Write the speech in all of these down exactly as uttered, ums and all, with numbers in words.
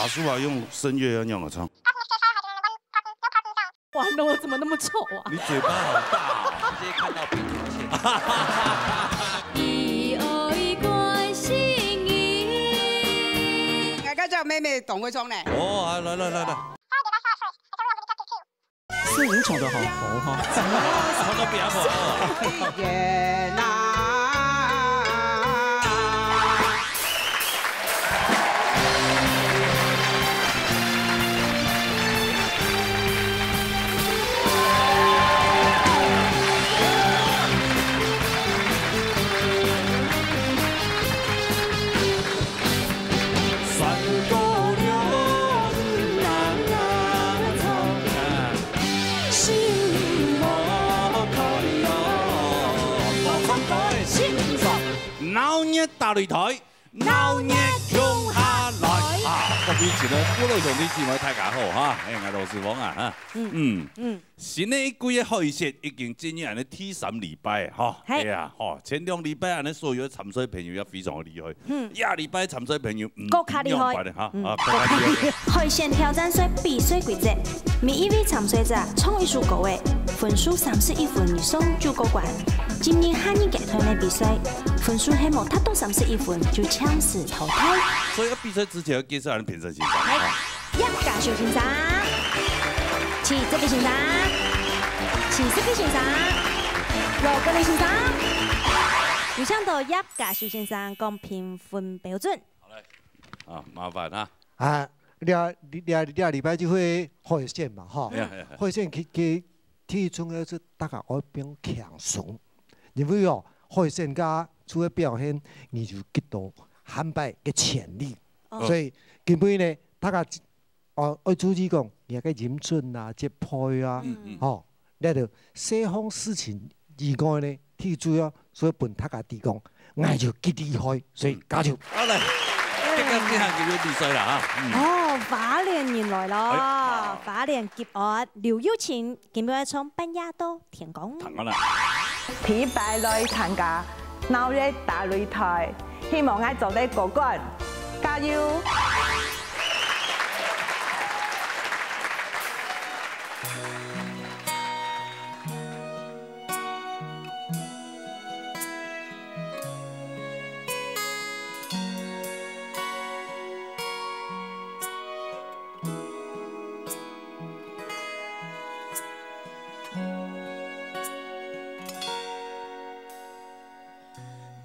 书豪用声乐要让我唱。哇，弄得怎么那么丑啊？你嘴巴好大、啊。直接看到鼻头线。你愛關心伊。哎，剛才妹妹董慧聪呢？哦，啊，来来来来，是你唱的好好哈。唱到比较好。天哪！闹热打擂台，闹热共下來啊！各位親愛的父老兄弟姊妹，大家好哈！哎，𠊎老師王啊哈。嗯嗯，新的一季个海選已經進入恁呢第三禮拜哈。哎呀，吼，前兩禮拜恁呢所有个參賽朋友也非常个厲害。嗯，下禮拜參賽朋友嗯，更加厲害樣般个哈，啊，更加厲害。海選挑戰賽比賽規則：每一位參賽者唱一首歌仔，分數三十一分以上就過關。進入下一階段个比賽，分數係無達到三十一分就強勢淘汰。所以要比賽之前要介紹恁呢評審先生哈。葉嘉修先生，徐哲立先生，徐哲立先生，羅國立先生，有請到葉嘉修先生講評分標準。啊，麻煩啊。啊，這這這禮拜就會海選嘛，吼。哎呀哎呀哎呀海選其其第一重要係大家愛放輕鬆，因為哦，海選家除了表現，你就得到下擺个潛力。哦所以今晡日呢，大家哦愛注意講，你个音準啊、節拍啊，嗯嗯。吼，這就細項事情以外呢，最主要所以分大家知講，𠊎就幾厲害，所以加油。好來，這個這下就要比賽了哈。嗯。哦，花蓮人來了，哎好花蓮吉安劉又青，今日愛唱半夜到天光。聽好了。第一擺來參加鬧熱打擂台，希望𠊎做得過關，加油！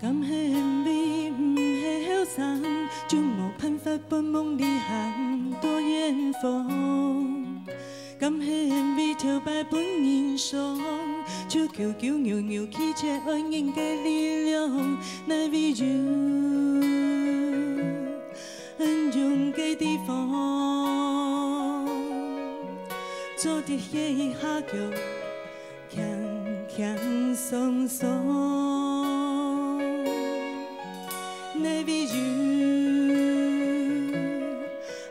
敢係因為毋係後生，就無辦法分夢裡行到遠方？敢係因為頭擺分人傷，就九九扭扭拒絕愛人个力量？哪位有恁樣个地方，做得歇一下腳？ 輕輕鬆鬆。哪位有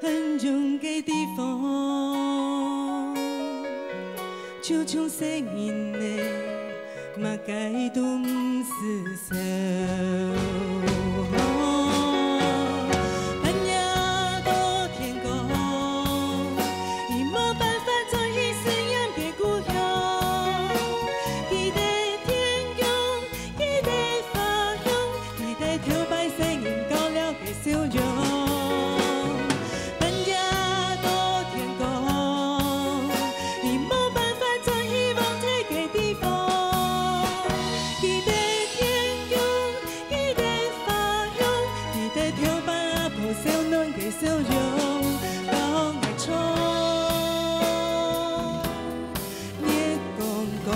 恁樣个地方，就像細人仔，麼个都毋使愁。 半夜到天光，佢無辦法轉去思念个故鄉。記得天光，記得花香，記得頭擺細人搞了个笑容。半夜到天光，佢無辦法轉去往昔个地方。記得天光， 記得花香，記得頭擺阿婆笑暖个笑容，教𠊎唱月光光。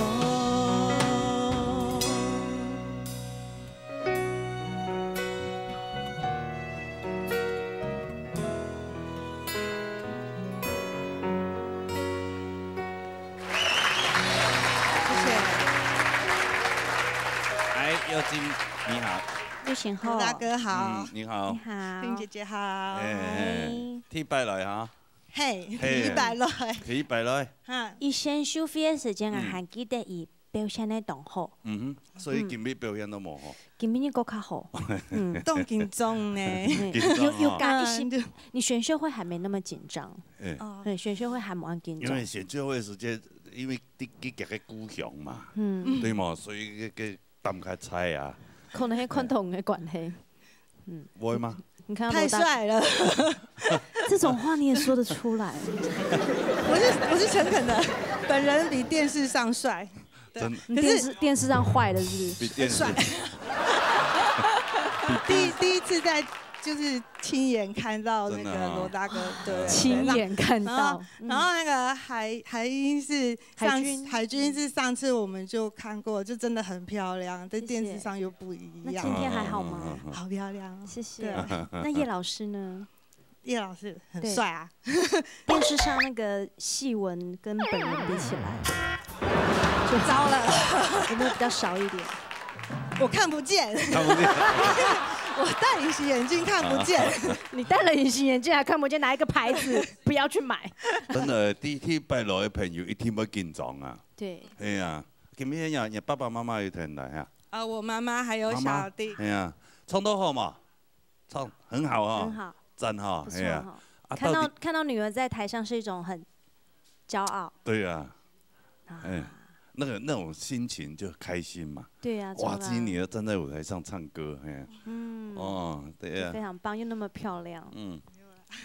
哎，又青，你好。又青好。大哥好嗯，，你好你。好。冰姐姐好。哎，哎，第一擺來哈。嘿，嘿第一擺來。第一擺來。哈，以前收費个時間啊，嗯。還記得佢表現得當好。嗯哼，所以今日表現都無好。今日你更加好。嗯。當緊張呢。嗯，緊張哦。有，有加一些，嗯，就你選秀會還沒那麼緊張。哎。哦。對，選秀會還無恁緊張。因為選秀會時間，因為你，你自家个故鄉嘛，嗯。對嘛，所以个，个擔較菜啊。可能係看同个關係。 嗯。會嗎？你看到羅大，太帥了。這種話你也說得出來。我是，我是誠懇的，本人比電視上帥。對。真的。你電視，可是電視上壞了是不是？比電視帥。第，第一次在，就是親眼看到那個羅大哥，真的啊。對，親眼看到。然後，嗯。然後那個海，海英是上，海軍。海軍是上次我們就看過，就真的很漂亮，在電視上又不一樣。謝謝。那今天還好嗎？嗯，嗯，嗯。好漂亮哦。謝謝。對。那葉老師呢？葉老師很帥啊。對。電視上那個戲文跟本人比起來，就糟了。有沒有比較少一點？我看不見。看不見。我戴隱形眼鏡看不見。啊。你戴了隱形眼鏡還看不見，拿一個牌子，不要去買。真的，第一擺來个朋友一定會緊張啊。對。哎呀，今天呀，你爸爸媽媽有同來啊？啊，我媽媽還有小弟。媽媽，哎呀，唱得好嘛？ 唱很好哈，很好。讚哈，不錯哈。哎呀，啊，看到，到底看到女兒在台上是一種很驕傲。對啊，啊。哎，那個，那種心情就開心嘛。對啊，哇，從來自己女兒站在舞台上唱歌，哎呀。嗯。哦，對啊。非常棒，又那麼漂亮。嗯。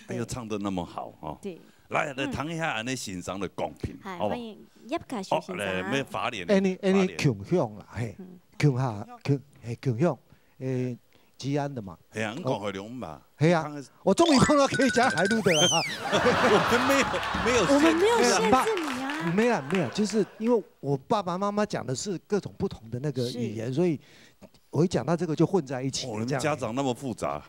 對。又唱得那麼好哈。對。來，來，嗯。聽一下恁呢欣賞的公平，嗨，好不好？歡迎葉嘉修先生。哦，來，沒有罰臉，罰臉。恁呢，恁呢共享啦，嘿，嗯。共下，共，嘿，共享。 誒，吉安的嘛。係啊，你講海陸話嘛。係啊，當然是。我終於碰到可以講海陸的了哈。我們沒有，沒有限制啊。我們沒有限制你啊。沒有啦，沒有，就是因為我爸爸媽媽講的是各種不同的那個語言，是。所以我一講到這個就混在一起了，哦，你們這樣。家長那麼複雜。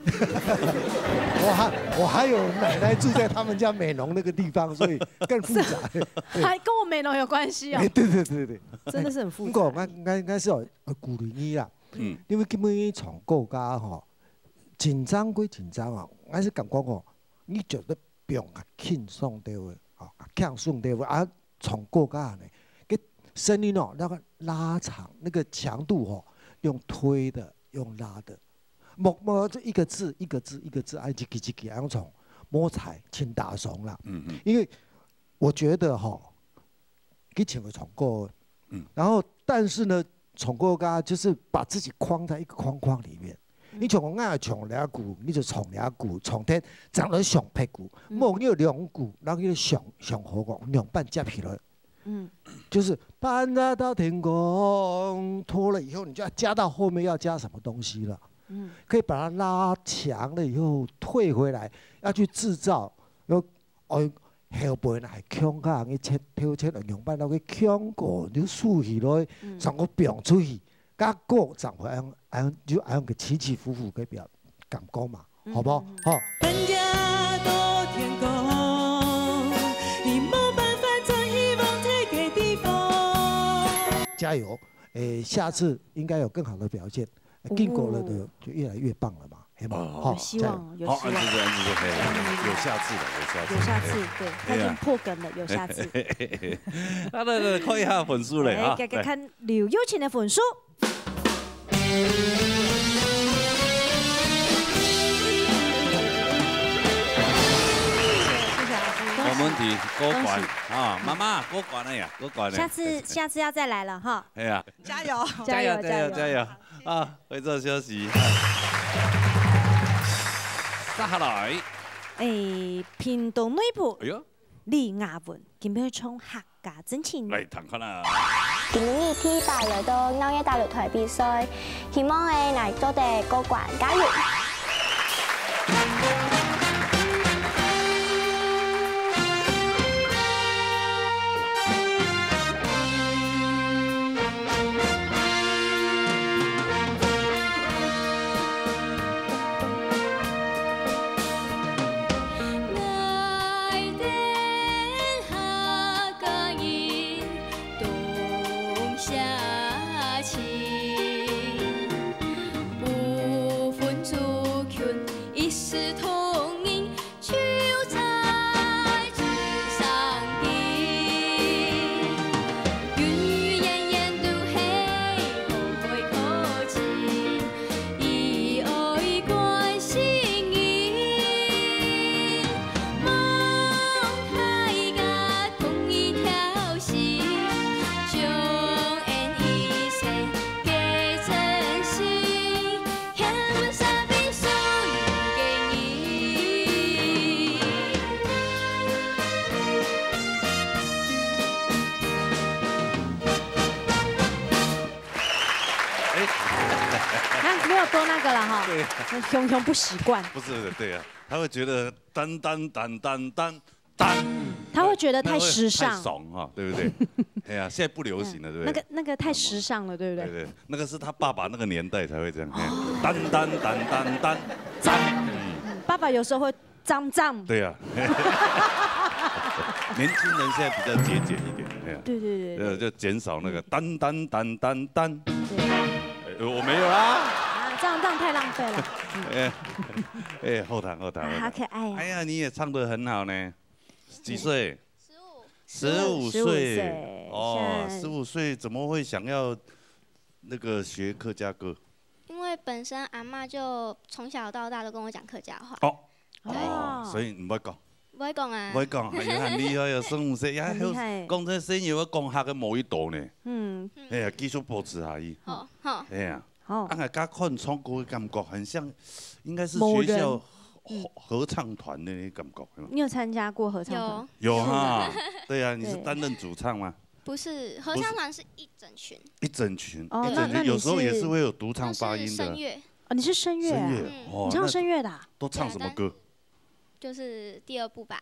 我還，我還有奶奶住在他們家美濃那個地方，所以更複雜。對。還跟我美濃有關係哦。哎，對，對，對，對。真的是很複雜。不過，應該，應該是有，呃，鼓勵你啦。 嗯。因為基本上唱歌家吼，緊張歸緊張啊，還是感覺吼，你覺得不用較輕鬆對不對？啊，較輕鬆對不對？啊，唱歌家呢，个聲音哦，那個拉長，那個強度吼，用推的，用拉的，莫，莫，這一個字，一個字，一個字，啊，一句一句，恁樣唱，莫猜，盡大聲啦。嗯，嗯。因為我覺得吼，佢唱个唱歌，嗯。然後但是呢，唱歌家就是把自己框在一個框框裡面。嗯。你像講，𠊎唱這句，你就唱這句，唱忒，正來上別句。嗯。無，你有兩句，然後你就想，想好講，兩半接起來。嗯。就是半夜到天光，拖了以後，你就要加到後面要加什麼東西了。嗯。可以把它拉強了以後退回來，要去製造，要 哦，後背呢，係強个，你切，頭切兩半，那個強過，你就豎起來，嗯。上個放出去，該個正會恁樣，恁樣，就恁樣个起起伏伏个表，感覺嘛，嗯，好不好？嗯，嗯。好。半夜到天光，你無辦法轉去往忒个地方。加油！ 誒，下次應該有更好的表現。哦。經過了的就越來越棒了嘛，係嘛？哦。好，有希望，加油。有希望。好，恁樣就，恁樣就，嘿，有下次了，有下次。有下次，嘿。對，他已經破梗了，有下次。來，來，來，看一下分數咧，哎，哈。來，來看劉又青的分數。謝謝老師。無問題，過關。恭喜。啊，媽媽，過關了呀，過關了。下次，下次要再來了哈。哎呀。 加油！加油，加油，加油，加油！加油！啊，回頭休息。接下來，誒，屏東內埔，哎喲。李雅雯，今晡日唱客家真情。來聽看啊。今日第一擺來到鬧熱大擂台比賽，希望誒，𠊎做得過關，加油！多那个了哈，对，雄雄不习惯。不是，对啊，他会觉得噔噔噔噔噔噔，他会觉得太时尚，太爽哈，对不对？哎呀，现在不流行了，对不对？那个那个太时尚了，对不对？对对，那个是他爸爸那个年代才会这样，哎噔噔噔噔噔噔。爸爸有时候会脏脏，对呀，年轻人现在比较节俭一点，哎呀，对对对对，呃，就减少那个噔噔噔噔噔。对哎，我没有啦。啊，这样这样太浪费了。哎，哎，后堂后堂后堂。好可爱呀！哎呀，你也唱得很好呢，几岁？十五，十五十五岁岁。哦，现在十五岁怎么会想要那个学客家歌？因为本身阿嬷就从小到大都跟我讲客家话。哦哦哦，所以你不会讲，不会讲啊不。会讲，哎呀，很厉害哦，十五岁，呀，很厉害讲这声音要讲客个某一朵呢，嗯，哎呀，继续保持下去，好，好，哎呀，好啊，，大家看唱歌的感觉很像，应该是某学校人合合唱团的那个感觉，有吗你有参加过合唱团有？有哈，对呀，你是对担任主唱吗？不是合唱团是一整群，一整群，哦一整群，那那你有时候也是是会有独唱都是发音的声。乐，哦，你是声乐啊？声乐嗯哦，你唱那声乐的啊？都唱什么歌？就是第二部吧。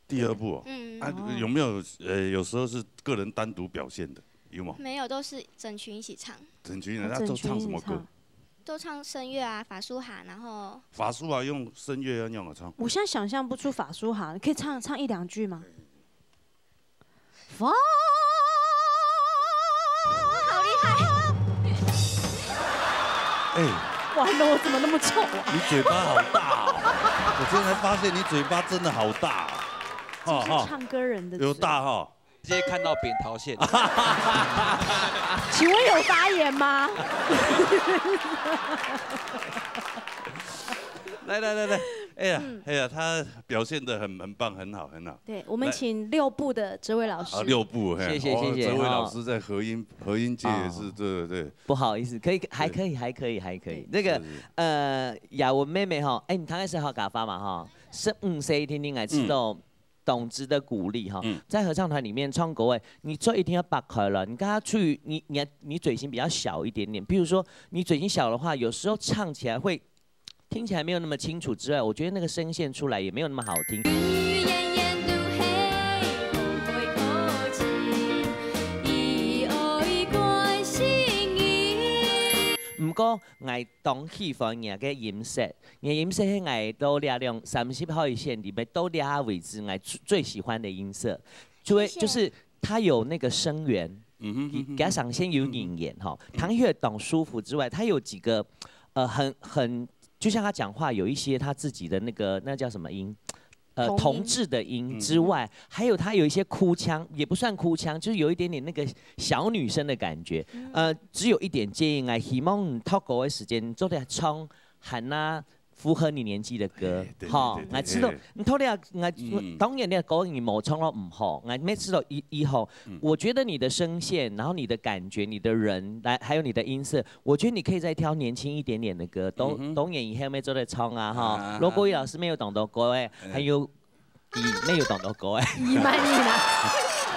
第二部哦，嗯，啊哦，有没有呃，有时候是个人单独表现的，有吗？没有，都是整群一起唱，整群人，哦那都唱什么歌整群一起唱？都唱声乐啊，法苏哈，然后法苏啊，用声乐要用啊唱。我现在想象不出法苏哈，你可以唱唱一两句吗？法，好厉害，哎，完了，我怎么那么丑啊？你嘴巴好大哦！我今天才发现你嘴巴真的好大哦。这是哈哈，唱歌人的有嘴大哈。直接看到扁桃腺。请问有发炎吗？来来来来，哎呀哎呀，他表现的很很棒，很好很好。对，我们请六部的哲伟老师。啊，六部，嘿，谢谢谢谢哲伟老哦师在和音和音界也是，哦对对对，不好意思，可以，还可以，还可以，还可以。那个是是呃，雅文妹妹哈，哎，你刚开始好嘎发嘛哈，十五岁天天来吃到董子的鼓励哈，嗯在合唱团里面唱歌哎，你嘴一定要擘开了，你跟他去，你你你嘴型比较小一点点，比如说你嘴型小的话，有时候唱起来会听起来没有那么清楚之外，我觉得那个声线出来也没有那么好听。遠遠都係風飛過盡，以愛關心你。毋過，𠊎當喜歡你个音色，你个音色係𠊎到這兩三十歲以前裡面到這下為止，𠊎最最喜歡的音色，就會謝謝就是它有那個聲源，嗯哼哼哼加上先有語言哈，聽起來當舒服之外，它有幾個呃很很，就像他講話有一些他自己的那個那叫什麼音？呃，童音童稚的音之外，還有他有一些哭腔，也不算哭腔，就是有一點點那個小女生的感覺。呃，只有一點建議，𠊎希望你透過的時間做得唱還啊符合你年紀的歌哎，對哈對對對，𠊎知道哎你透過，𠊎嗯當然你的歌你無唱到毋好，𠊎每次都一一好，我覺得你的聲線，然後你的感覺，你的人，來還有你的音色，我覺得你可以再挑年輕一點點的歌，都當然以後沒做得唱啊哈啊。羅國語老師沒有當多歌哎，還有你沒有當多歌哎，你滿意啦，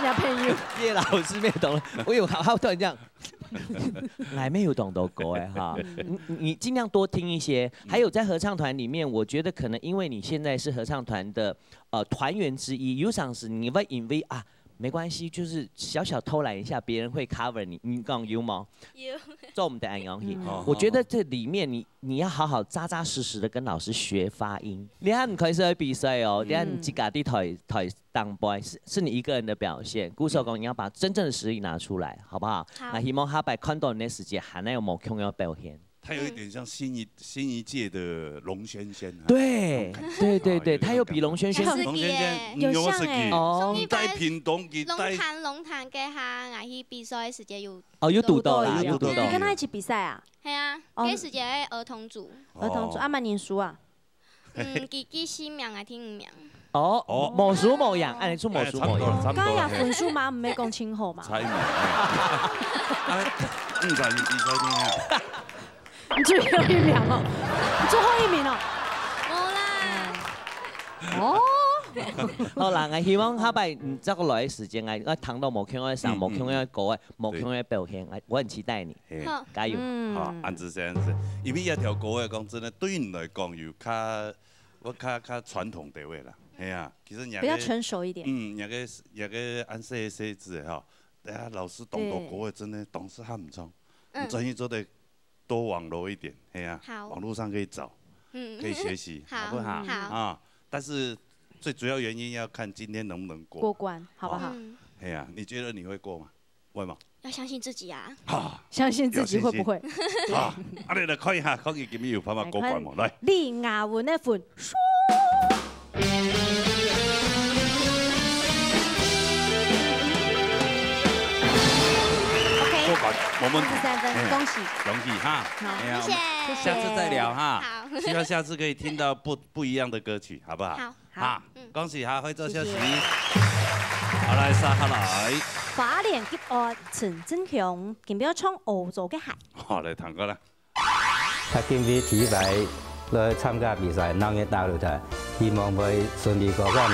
小朋友。葉老師沒有當多，我有好好突然這樣。還沒有當多歌哎哈，你你盡量多聽一些。還有在合唱團裡面，我覺得可能因為你現在是合唱團的呃團員之一，有常時你會因為啊沒關係，就是小小偷懶一下，別人會 cover 你，你講有嗎？有做毋得恁樣去。哦我覺得這裡面你你要好好扎扎實實的跟老師學發音。你看你開始會比賽哦，你看你自家在台台當背是是你一個人的表現，故所講你要把真正的實力拿出來，好不好？好那希望下擺看到你的時節，還能有無共樣的表現。他有一點像新一新一屆的龍軒軒啊。對對對對，有一種他有比龍軒軒感覺龍軒軒，有像欸有識佢，哦上禮拜在屏東佢在龍潭龍潭該下，𠊎去比賽時節有哦，有堵到啦，有堵到有堵到。你跟他一起比賽啊？係啊，哦該時節係兒童組，兒童組啊，滿年書啊，嗯，佢佢四名，𠊎第五名。哦哦無輸無贏，哎，出無輸無贏。哎差不多了，差不多了。剛剛有分數嗎？沒講清楚嘛。差一名。哎啊，五十人比賽點啊？你最後一名哦，你最後一名哦。無啦，哦，好啦，𠊎希望下擺你再過來个時間，𠊎，𠊎聽到無共樣个聲，嗯，無共樣个歌，嗯，嗯。無共樣个表現，𠊎，我很期待你，嘿。好。加油。嗯。好，恁仔細，恁仔細。因為這條歌仔，講真个，對你來講有較，我較，較傳統地位啦，係啊。其實你个，比較成熟一點。嗯，你个，你个恁細个細子吼，等下老師當多歌仔，對。真个當時還毋錯，嗯。你專業做得多網羅一點，係啊，好。網路上可以找，嗯。可以學習，好，好不好？好。啊，但是最主要原因要看今天能不能過。過關，好不好？哦。嗯。係啊，你覺得你會過嗎？會嗎？要相信自己啊。啊，相信自己會不會？有信心。啊，啊，你來看一下，看佢今日有辦法過關無？來看。來。李雅雯个分數。OK。過關，無問題。三十三分，哎，恭喜。恭喜哈。好，哎呀，謝謝。我們下次再聊哈。好。希望下次可以聽到不，不一樣的歌曲，好不好？好。 好，啊，嗯。恭喜哈，會做消息。謝謝。好，來，接下來。花蓮吉安陳振雄，今晡日唱《烏糟个鞋》。好，來，聽歌啦。佢今晡日第一擺來參加比賽，鬧熱打擂台，希望會順利過關。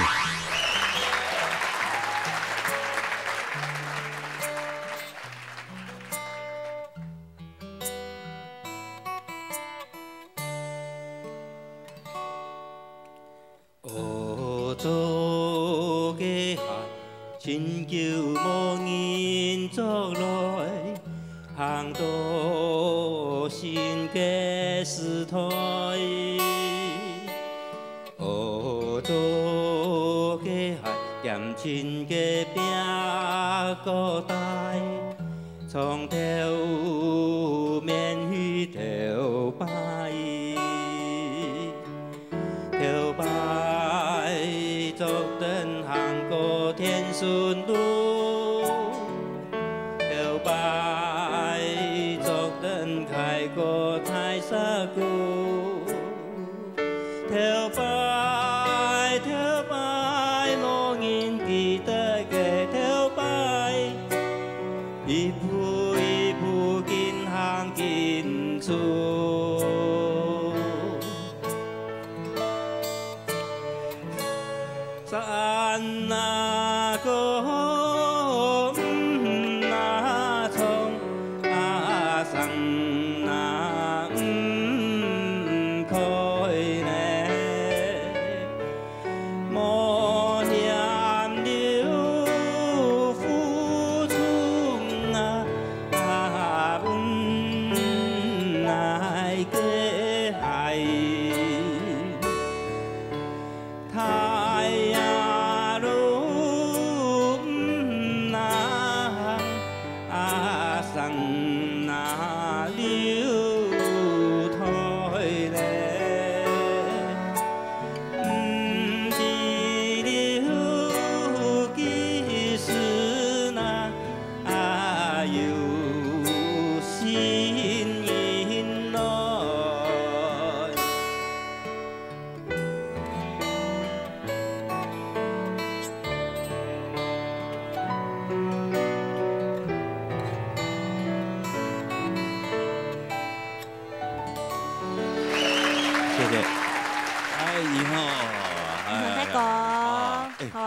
烏糟个鞋，真久無人著來，行到新个時代。烏糟个鞋，恬靜个拚過代， 從頭面去頭擺，頭擺著等行過天順路，頭擺著等開過大石牯。 頭擺，頭擺，無人記得个頭擺，一步一步緊行緊走。 山那高，嗯那長，啊，山那，嗯，開呢，無嫌流付出啊，啊，本來个海。 太陽落，嗯那，啊，山那流退咧，毋知流幾時那，啊，有新人來。 謝謝。哎，你好，你好，大哥。哎，哎，好。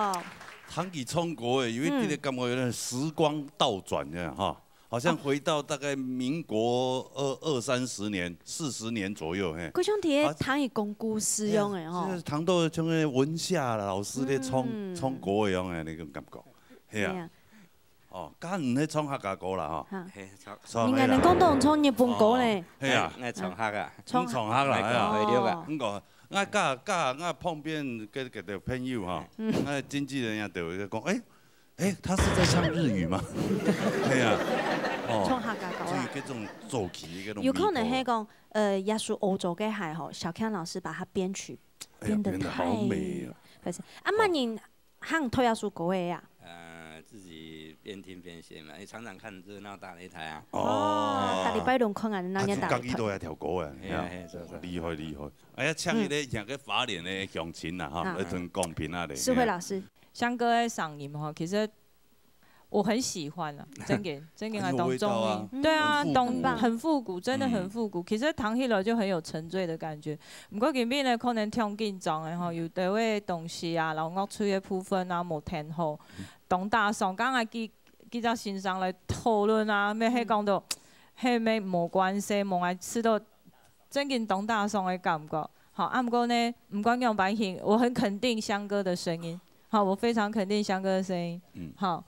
聽佢唱歌，哎，有一點點感覺有點時光倒轉一樣，哈。 好像回到大概民國二，二三十年、四十年左右，嘿。好像在聽佢講故事樣的吼。哎呀，就是聽到像那文夏老師在唱，嗯。唱歌一樣的那種感覺，嘿啊。對啊。哦，敢毋係唱客家歌啦，吼。哈。嘿，唱。唱的啦。你還能講到唱日本歌呢？哦，嘿啊。哎，愛唱客啊。唱客。嗯，唱客啦，哎呀。哦。回流啊。毋過，𠊎甲，甲，𠊎旁邊个，个，个朋友哈，嗯。𠊎經紀人也對我講，哎， 哎，他是在唱日語嗎？對啊，哦，唱客家歌啦。所以這種奏起，這種有可能係講，呃，耶穌歐洲个海吼，小康老師把它編曲哎呀，編得太，編得好美啊。可是，啊，哦。麼人唱推耶穌歌个呀？呃，自己邊聽邊寫嘛，因為常常看熱鬧大擂台啊。哦。哦，大禮拜六看啊，那啊，就家己都愛跳歌啊，哎呀，哎，是，是。厲害，厲害。哎呀，像一個，嗯。像個花蓮的鄉親啊，哈，啊。來同講評啊咧。思慧老師。 翔哥个聲音吼，其實我很喜欢啊，真个，真个，很有味道啊，当中意。对啊，很复古。当，很复古，真的很复古。其实听起来就很有沉醉的感觉。毋过今日呢，可能忒紧张个吼，有兜个东西啊，然后乐器个部分啊，无听好。当打爽，刚才几，几只先生来讨论啊，咩係讲到，係咩无关系，无爱吃到 真个当打爽个感觉。好，啊，毋过呢，毋管仰般形，我很肯定香哥的声音。好，我非常肯定香哥的声音。嗯。好，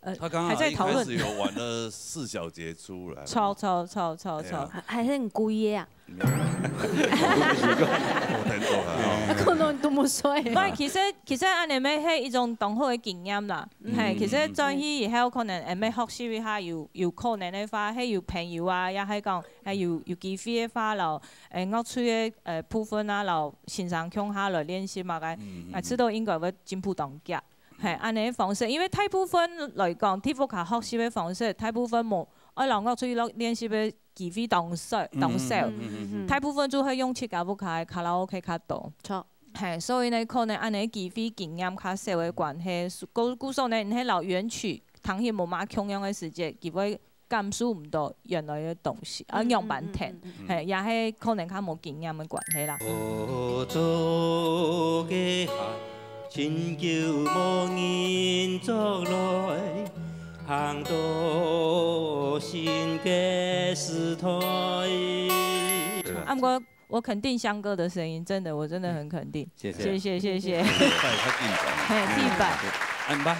呃，他刚刚还在讨论。一开始有玩了四小节出来。超，超，超，超，超。哎呀。还，还很贵耶啊。没有。我听过啊。可能都没睡。不，其实，其实恁呢咩，係一种当好个经验啦。嗯。嘿，其实转去以后，可能，诶，咩学习一下，有，有可能个话，係有朋友啊，也係讲， 係有，有机会个话，摎，誒，樂器个，誒，部分啊，摎先生共下來練習嘛，該，嗯，嗯，𠊎知道應該會進步當遽。嘿，恁呢个方式，因為大部分來講，在屋下學習个方式，大部分無，愛摎樂器落練習个機會當少，當少。嗯，嗯，嗯，嗯，嗯。大部分就會用自家屋下个卡拉OK較多。著。嘿，所以呢，可能恁呢个機會經驗較少个關係，故，故所呢，你係摎原曲，聽起無麼共樣个時節，佢會 感受毋到原來个東西，啊，嗯，仰般聽，嗯，嗯，嗯，嗯。嘿，也係可能較無經驗个關係啦。對啊。啊，毋過我肯定香哥的聲音，真的，我真的很肯定。謝謝。謝謝，謝謝。第一擺較緊張。嘿，第一擺。嗯。恁樣，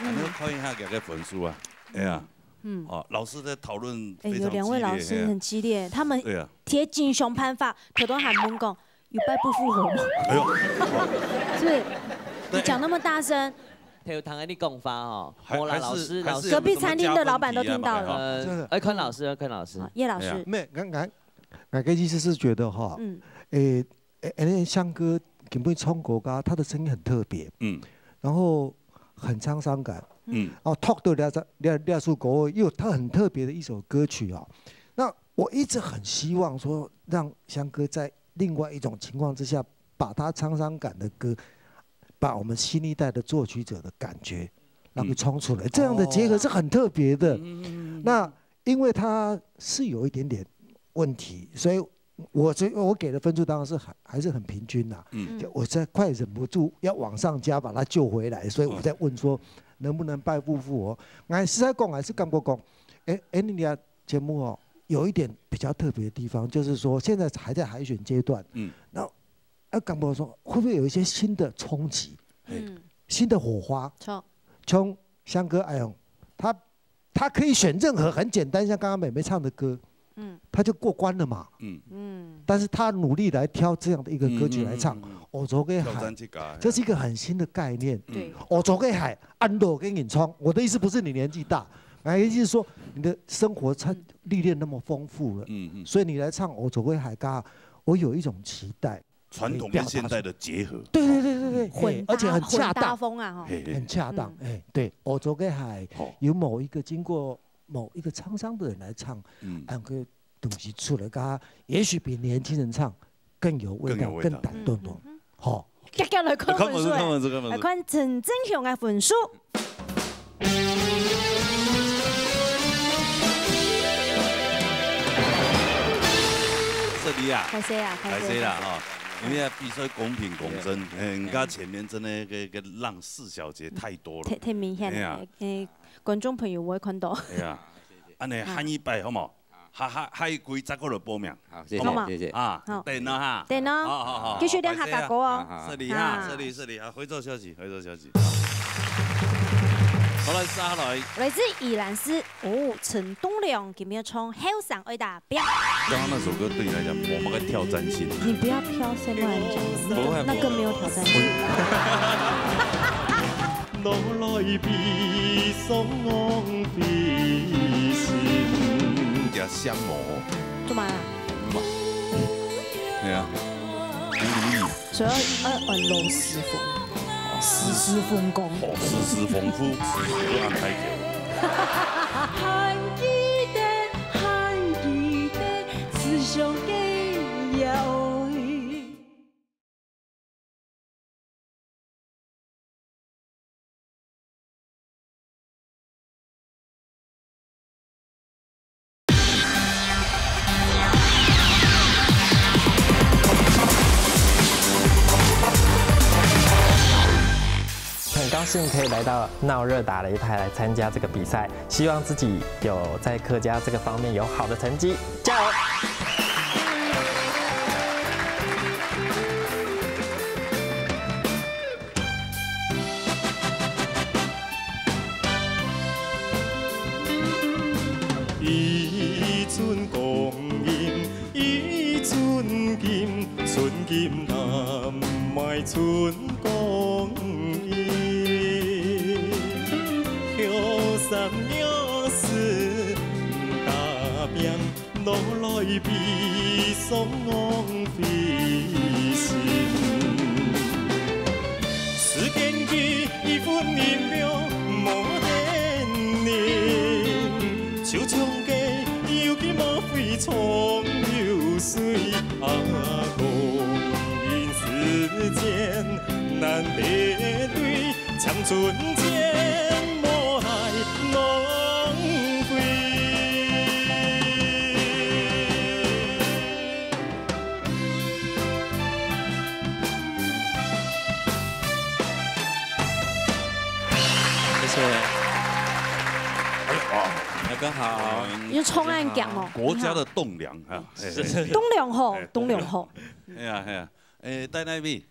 嗯。恁樣看一下佢个分數啊。哎呀。 嗯。哦，老師的討論非常激烈，哎，有兩位老師很激烈，嘿啊。他們，對啊。鐵金熊潘發，頭都還問講，有拜不復活嗎？哎呦，是不是？對。你講那麼大聲。頭聽你講話哦，還，無啦，還是，老師，還是有什麼加分題啊，老師。隔壁餐廳的老闆都聽到了。呃，要看老師，要看老師。好，葉老師。哎呀。沒有，剛剛，我的意思是覺得哈，嗯。誒，誒，誒，香哥根本唱歌啊，他的聲音很特別。嗯。然後很滄桑感。 嗯。哦，talk到這，這，這首歌，又有它很特別的一首歌曲啊。那我一直很希望說，讓香哥在另外一種情況之下，把他滄桑感的歌，把我們新一代的作曲者的感覺，讓佢唱出來，嗯。這樣的結合是很特別的。哦。嗯，嗯，嗯，嗯。那因為他是有一點點問題，所以我這，我給的分數當然是還，還是很平均啦。嗯。就我在快忍不住要往上加，把他救回來，所以我在問說，哦。 能不能拜不復活？我實在講，還是感覺講，誒，誒，你的節目哦，有一點比較特別的地方，就是說現在還在海選階段，嗯。那，啊，感覺說會不會有一些新的衝擊，嘿。嗯。新的火花？著。像香哥恁樣，他，他可以選任何很簡單，像剛剛妹妹唱的歌， 嗯。他就過關了嘛。嗯。嗯。但是他努力來挑這樣的一個歌曲來唱，嗯，嗯，嗯，嗯。《歐洲的海》，挑戰自家，這是一個很新的概念。對。《歐洲的海》，恁多个人唱，我的意思不是你年紀大，我的意思是說你的生活歷練那麼豐富了，嗯，嗯。所以你來唱《歐洲的海》，我有一種期待。 傳統跟現代的結合。對，對，對，對，對，混搭，嘿，而且很恰當。混搭風啊，吼。嘿，嘿。很恰當，嗯。哎，對，《歐洲的海》，好。由某一個經過某一個滄桑的人來唱，嗯。恁樣个東西出來，佮他也許比年輕人唱更有味道，更有味道。更感動人。嗯，嗯，嗯。吼。遽遽來看分數欸。看分數，看分數，看分數。來看陳振雄个分數。 失禮啊。歹勢啊，歹勢，歹勢啦，歹勢。吼。因為啊，比賽公平公正，對。嘿，人家前面真的个，个浪四小節太多了。太，太明顯了，哎呀。誒，觀眾朋友會看到。哎呀，恁呢，啊。下一擺好無？下，下，下一季再過來報名。好，謝謝，好無？謝謝。啊，好。等了哈。等哦。好，好，好，好。繼續練客家歌哦。好，好。失禮哈，好。失禮，失禮啊，回頭消息，回頭消息。好，來，接下來。來自宜蘭市 哦，陳棟樑今晡日唱後生愛打拚。剛剛那首歌對你來講，無麼个挑戰性。你不要挑現在來講，那個，不會，那個沒有挑戰性。不會。食雙黃飛行。食雙黃。做麼啊？嘛。對啊。無意義。 所以愛按老師傅，師師奉公。哦，師師奉父，師師按太久。幸可以来到闹热打擂台来参加这个比赛，希望自己有在客家这个方面有好的成绩，加油！ 一寸光阴一寸金，寸金难买寸光阴。后生也是打拼，努力比上浪费心。 时间机一分一秒无限年，就像个游戏莫非长流水啊，光阴时间难得对，像春天莫来浪费。 谢谢。大哥好。你就冲岸讲哦。国家的栋梁啊，哎，哎，哎。栋梁吼，哎，栋梁吼。哎呀，哎呀，哎，在那边。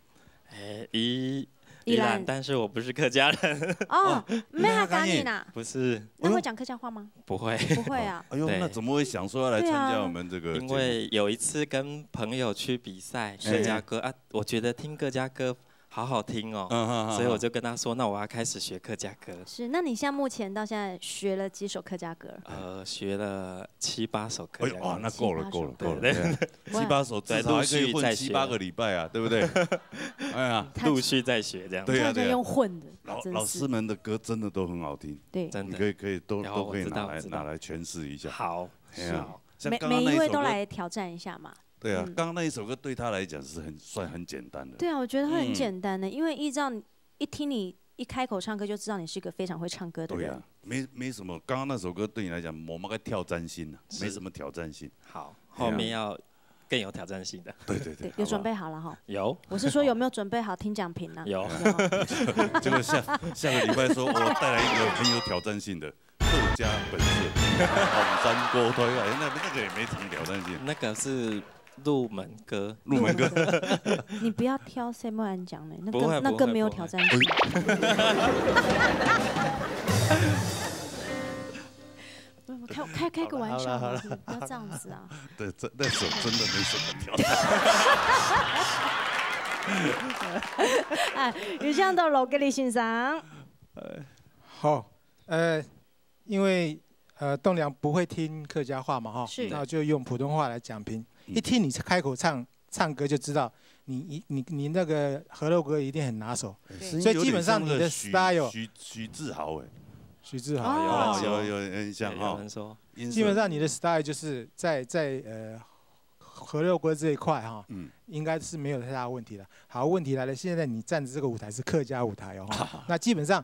哎，宜，宜兰。宜兰，但是我不是客家人。哦，哦，没有客家人啊。不是。那会讲客家话吗？不会。不会啊。哎呦，对。那怎么会想说要来参加我们这个节目？对啊。因为有一次跟朋友去比赛，哎。客家歌啊，我觉得听客家歌好好听哦，嗯，嗯，嗯，所以我就跟他说，那我要开始学客家歌。是，那你现在目前到现在学了几首客家歌？呃，学了七八首客家歌。哎呦，哇，那够了，七八首。够了，够了。对，对。哎呀，七八首至少还可以混七八个礼拜啊，对不对？哎呀。他陆续在学这样。对呀，这样子用混的，对呀。老，真是。老师们的歌真的都很好听。对。真的。你可以，可以都，有，都可以拿来，我知道，我知道。拿来诠释一下。好，哎呀，好。像刚刚那一首歌，每，每一位都来挑战一下嘛。 对啊，嗯。刚刚那一首歌对他来讲是很，算很简单的。对啊，我觉得会很简单的，嗯。因为依照你，一听你一开口唱歌就知道你是个非常会唱歌的人。对啊，没，没什么。刚刚那首歌对你来讲，没那个挑战性啊，是。没什么挑战性。好，哎呀。后面要更有挑战性的。对，对，对，对，有准备好了哈？好不好？有。我是说有没有准备好听讲评呢？有。有。结果下，下个礼拜说，我带来一个很有挑战性的。 客家本色，红山锅推啊，哎，那，那个也没什么挑战性。那个是入门歌。入门歌。你不要挑Samuel安讲的，那个，不会，那个没有挑战性。不会，不会。不，开，开，开个玩笑嘛，好了，好了。是不是？不要这样子啊。对，这，那首真的没什么挑战。哎，以上到罗格里先生。好，呃， 因为，呃，栋梁不会听客家话嘛，哈，是。那就用普通话来讲评。嗯。一听你开口唱，唱歌就知道你，你，你，你那个河洛歌一定很拿手。哎，对。所以基本上你的style，声音有点像那个许，许，许志豪，哎。许志豪，哦，有，有，有印象哈。有人说。音色。基本上你的style就是在，在，呃，河洛歌这一块哈，嗯。应该是没有太大问题了。好，问题来了，现在你站的这个舞台是客家舞台哦，那基本上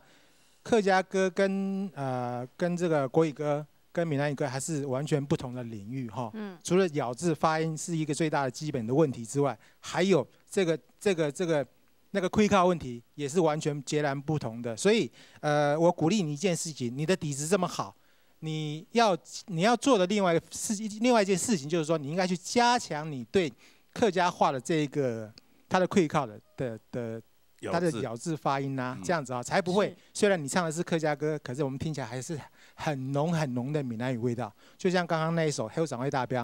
客家歌跟，呃，跟这个国语歌、跟闽南语歌还是完全不同的领域哈。嗯。除了咬字发音是一个最大的基本的问题之外，还有这个，这个，这个，那个气口问题也是完全截然不同的。所以，呃，我鼓励你一件事情，你的底子这么好，你要，你要做的另外一个事，另外一件事情就是说，你应该去加强你对客家话的这一个，它的气口的，的，的 咬字。它的咬字发音啊，嗯。这样子啊，才不会，是。虽然你唱的是客家歌，可是我们听起来还是很浓很浓的闽南语味道。就像刚刚那一首《后生会打拼》，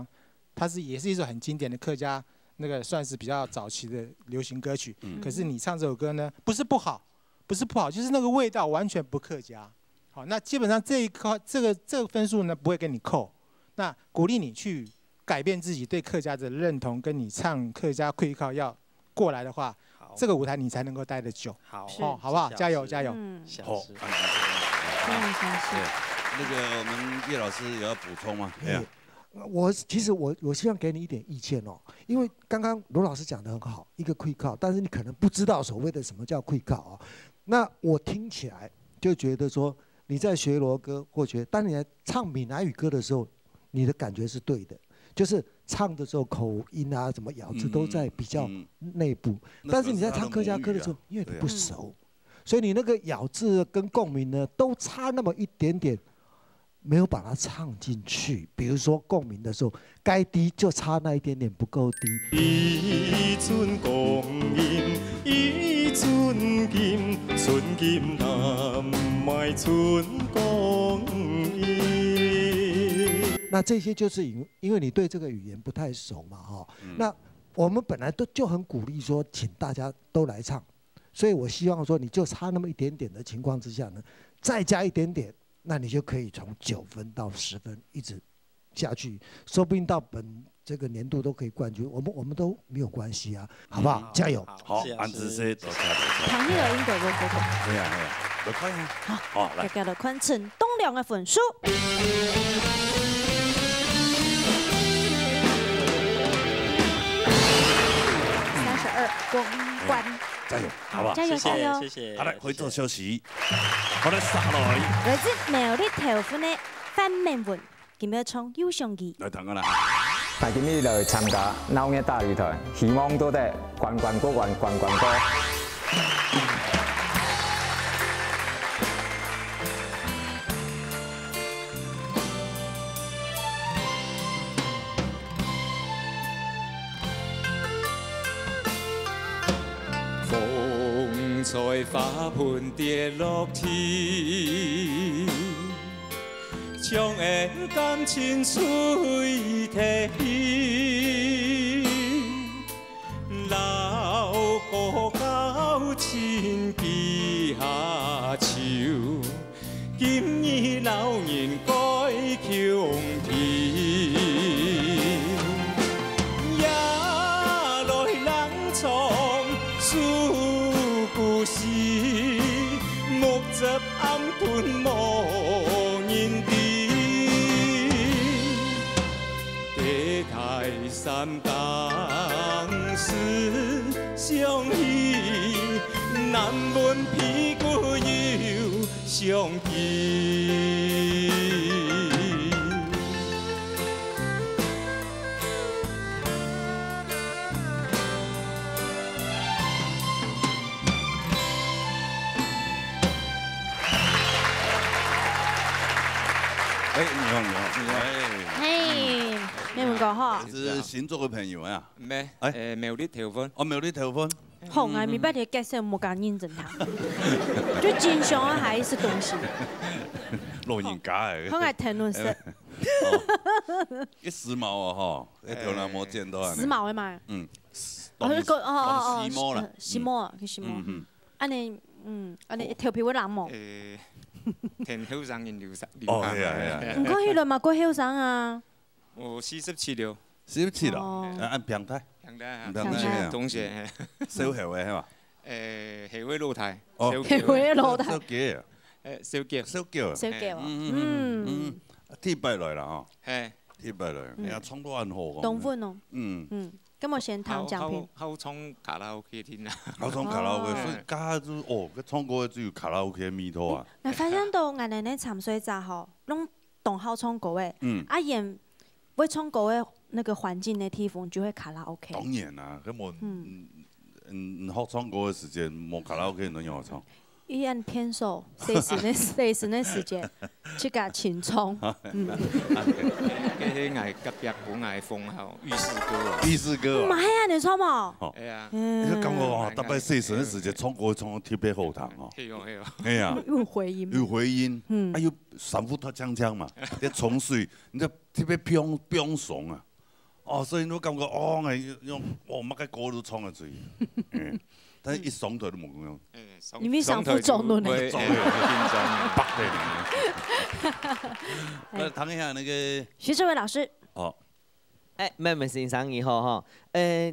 它是，也是一首很经典的客家，那个算是比较早期的流行歌曲。嗯。可是你唱这首歌呢，不是不好，不是不好，就是那个味道完全不客家。好，那基本上这一科，这个，这个分数呢，不会给你扣。那鼓励你去改变自己对客家的认同，跟你唱客家气口要过来的话，好。这个舞台你才能够待得久。好。是。哦，好不好？谢谢老师。加油，加油。嗯。谢谢老师。好。非常感谢。对，那个我们叶老师有要补充吗？哎呀。我，其实我，我希望给你一点意见哦，因为刚刚罗老师讲得很好，一个气口，但是你可能不知道所谓的什么叫气口哦。那我听起来就觉得说，你在学罗歌，或学，当你在唱闽南语歌的时候，你的感觉是对的，就是唱的时候口音啊，什么咬字都在比较嗯，嗯。内部。那可能是他的母语啊。但是你在唱客家歌的时候，对啊。因为你不熟，所以你那个咬字跟共鸣呢，都差那么一点点，没有把它唱进去。比如说共鸣的时候，该低就差那一点点不够低。一寸光阴一寸金，寸金难买寸光阴。那这些就是因因为你对这个语言不太熟嘛，哈。那我们本来都就很鼓励说，请大家都来唱，所以我希望说，你就差那么一点点的情况之下呢，再加一点点，那你就可以从九分到十分一直下去，说不定到本这个年度都可以冠军，我们我们都没有关系啊，好不好？加油！好，是啊安子师，多谢多谢。唐一个英国个歌曲。对呀对呀，来看一下。好，来大。家来看陈栋梁个分数。三十二过关，加油，好不好？加油加油！谢谢。好，来回头休息。好，来，下来。来自苗栗头份个范明文，今日唱《又想你》。来，唐哥来。大家今日來參加鬧熱大擂台，希望做得關關過關，關關過。風吹花盆跌落地，將恩感情吹忒去。老哥交情比下手， 今日老人該共聽，夜來人唱訴故事，目汁暗吞無人知。地大山高思想起，難分屁股有 相見。哎，你好，你好，你好。哎，嘿，明文哥哈，这是新竹的朋友呀？咩？哎誒，苗栗頭份。哦，苗栗頭份。好，我明白你的介紹，無咁認真聽，就真想要下一次東西，老人家哎。好，我聽論色，一時髦啊哈，一條那毛剪到啊。時髦的嘛，嗯，哦，那個哦哦哦，時髦啦，時髦啊，時髦，嗯嗯安尼，嗯，安尼頭皮會冷無？誒，天后上人流上。哦，係啊係啊。毋過迄輪嘛，過後生啊。我四十七了。四十七了，哦啊，按平台，平台啊，平台平台啊，同學，小學的係嘛？誒，係位老太，哦係位老太誒，小姐，小狗啊，小狗啊，嗯嗯，嗯，第一擺來啦吼，係，第一擺來，哎呀，唱到恁好哦，當穩哦，嗯，嗯，咁我先聽獎品，好唱卡拉OK聽啊，好唱卡拉 OK，哦所以家下就哦，唱歌就有卡拉 OK 的味道啊，那發現到𠊎等个參賽者吼，攏當好唱歌誒，嗯，啊，演會唱歌个那個環境的地方就會卡拉 OK，當然啦，根本嗯嗯嗯，好唱歌的時間，無卡拉 OK 能有好唱，伊按偏手，細時个細時个時間，去甲清唱，嗯，這係𠊎隔壁本來封號浴室歌啊，意思歌啊，嘛係安尼唱無？係啊，嗯你就感覺哦，特別細時的時間唱歌唱到特別好聽哦，係哦係哦，哎呀，有回音，有回音，嗯啊又三副特強強嘛，你重水，你就特別放放鬆啊。 哦，所以你感覺哦，哎，用哦，麼个歌都唱得出去，嗯，但是一上台都無用，因為上副裝nun呢會緊張。白的。那唐一下那個，徐志偉老師，哦，哎，妹妹先生你好哈，呃，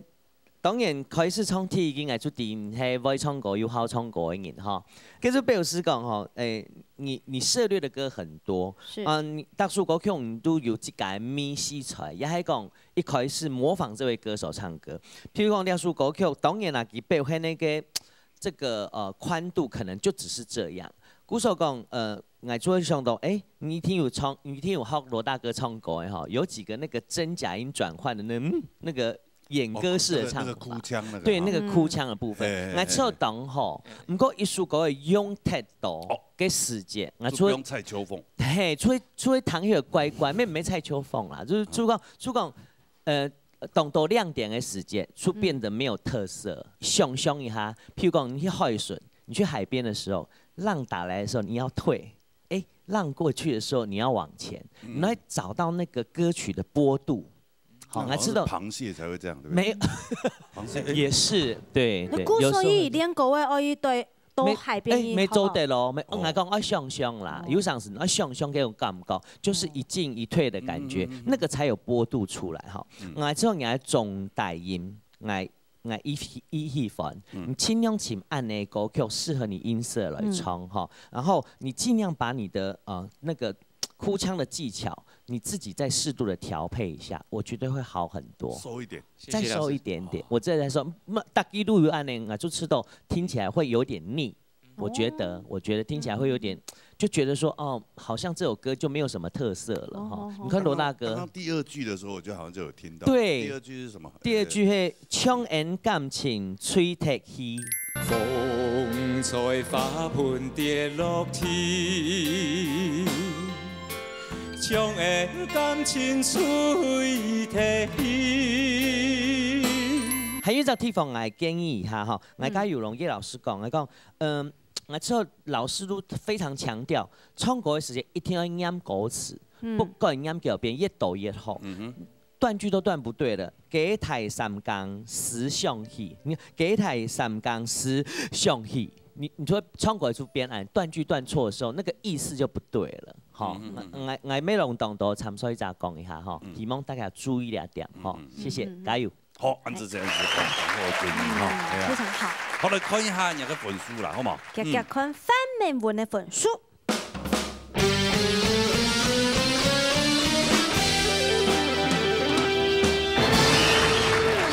當然開始唱第一個，𠊎就知你係會唱歌又好唱歌个人哈。這就表示講吼，哎，你你涉獵的歌很多，是嗯，你大數歌曲你都有自家个味緒在，也係講一開始模仿這位歌手唱歌。譬如講這首歌曲，當然啦，佢表現那個這個呃寬度可能就只是這樣。故所講，呃，𠊎就會想到，哎，你一定有唱，你一定有學羅大哥唱歌的哈，有幾個那個真假音轉換的那嗯那個演歌式的唱法。哦，那個，那個哭腔那個，對，哈。那個哭腔的部分。嗯。哎，哎，哎。𠊎唱當好，嗯。毋過一首歌會用忒多个時間，哎。𠊎唱，就不用蔡秋鳳。嘿，唱，唱唐月乖乖，毋係，毋係蔡秋鳳啦，就是，嗯。就講，就講，呃，當多亮點的時間，就變得沒有特色。嗯。想像一下，譬如講你去海脣，你去海邊的時候，浪打來的時候，你要退， 哎，浪過去的時候你要往前，嗯。你要找到那個歌曲的坡度。好，那好像是，還知道螃蟹才會這樣，對不對？沒有。螃蟹，哎。也是，對，對，那故所以有時候會這樣。練歌會愛對，到海邊去，哎，沒做得咯，好不好？沒，哦。𠊎講愛想像啦，哦。有常時愛想像這種感覺，就是一進一退的感覺，嗯，嗯，嗯，嗯。那個才有坡度出來哈。嗯。𠊎知道你愛重大音，𠊎 𠊎一喜，一喜歡，嗯。你盡量尋恁呢歌曲適合你音色來唱，嗯。哈。然後你盡量把你的，呃，那個哭腔的技巧，你自己再適度地調配一下，我覺得會好很多。收一點。再收一點點，謝謝老師。我再，再說，那，大家都有恁呢，𠊎就知道聽起來會有點膩。 我覺得，哦。我覺得聽起來會有點，就覺得說，哦，好像這首歌就沒有什麼特色了，哈。哦，哦，哦。你看羅大哥。剛剛，剛剛第二句的時候，我就好像就有聽到。對。第二句是什麼？第二句係，呃，「衝然感情吹忒去。」風吹花盆跌落地，衝然感情吹忒去。還有一隻地方，𠊎建議一下，哈， 𠊎佮有容葉老師講，𠊎講，嗯，𠊎知道老師都非常強調，唱歌的時間一定要念歌詞，嗯。不管念幾遍，越多越好。嗯哼。斷句都斷不對了，雞啼三更思想起，你雞啼三更思想起，你，你就會唱歌就變恁，斷句斷錯的時候，那個意思就不對了，哈。嗯哼，嗯哼。𠊎，𠊎，𠊎乜弄當多，參賽者講一下，哈，嗯。希望大家注意這點，哈。嗯哼。謝謝，嗯哼。加油。 好，恁仔細，恁仔細，好建議哈，嗯，係啊。非常好。好，來看一下你个分數啦，好無？遽遽看范明文个分數。嗯。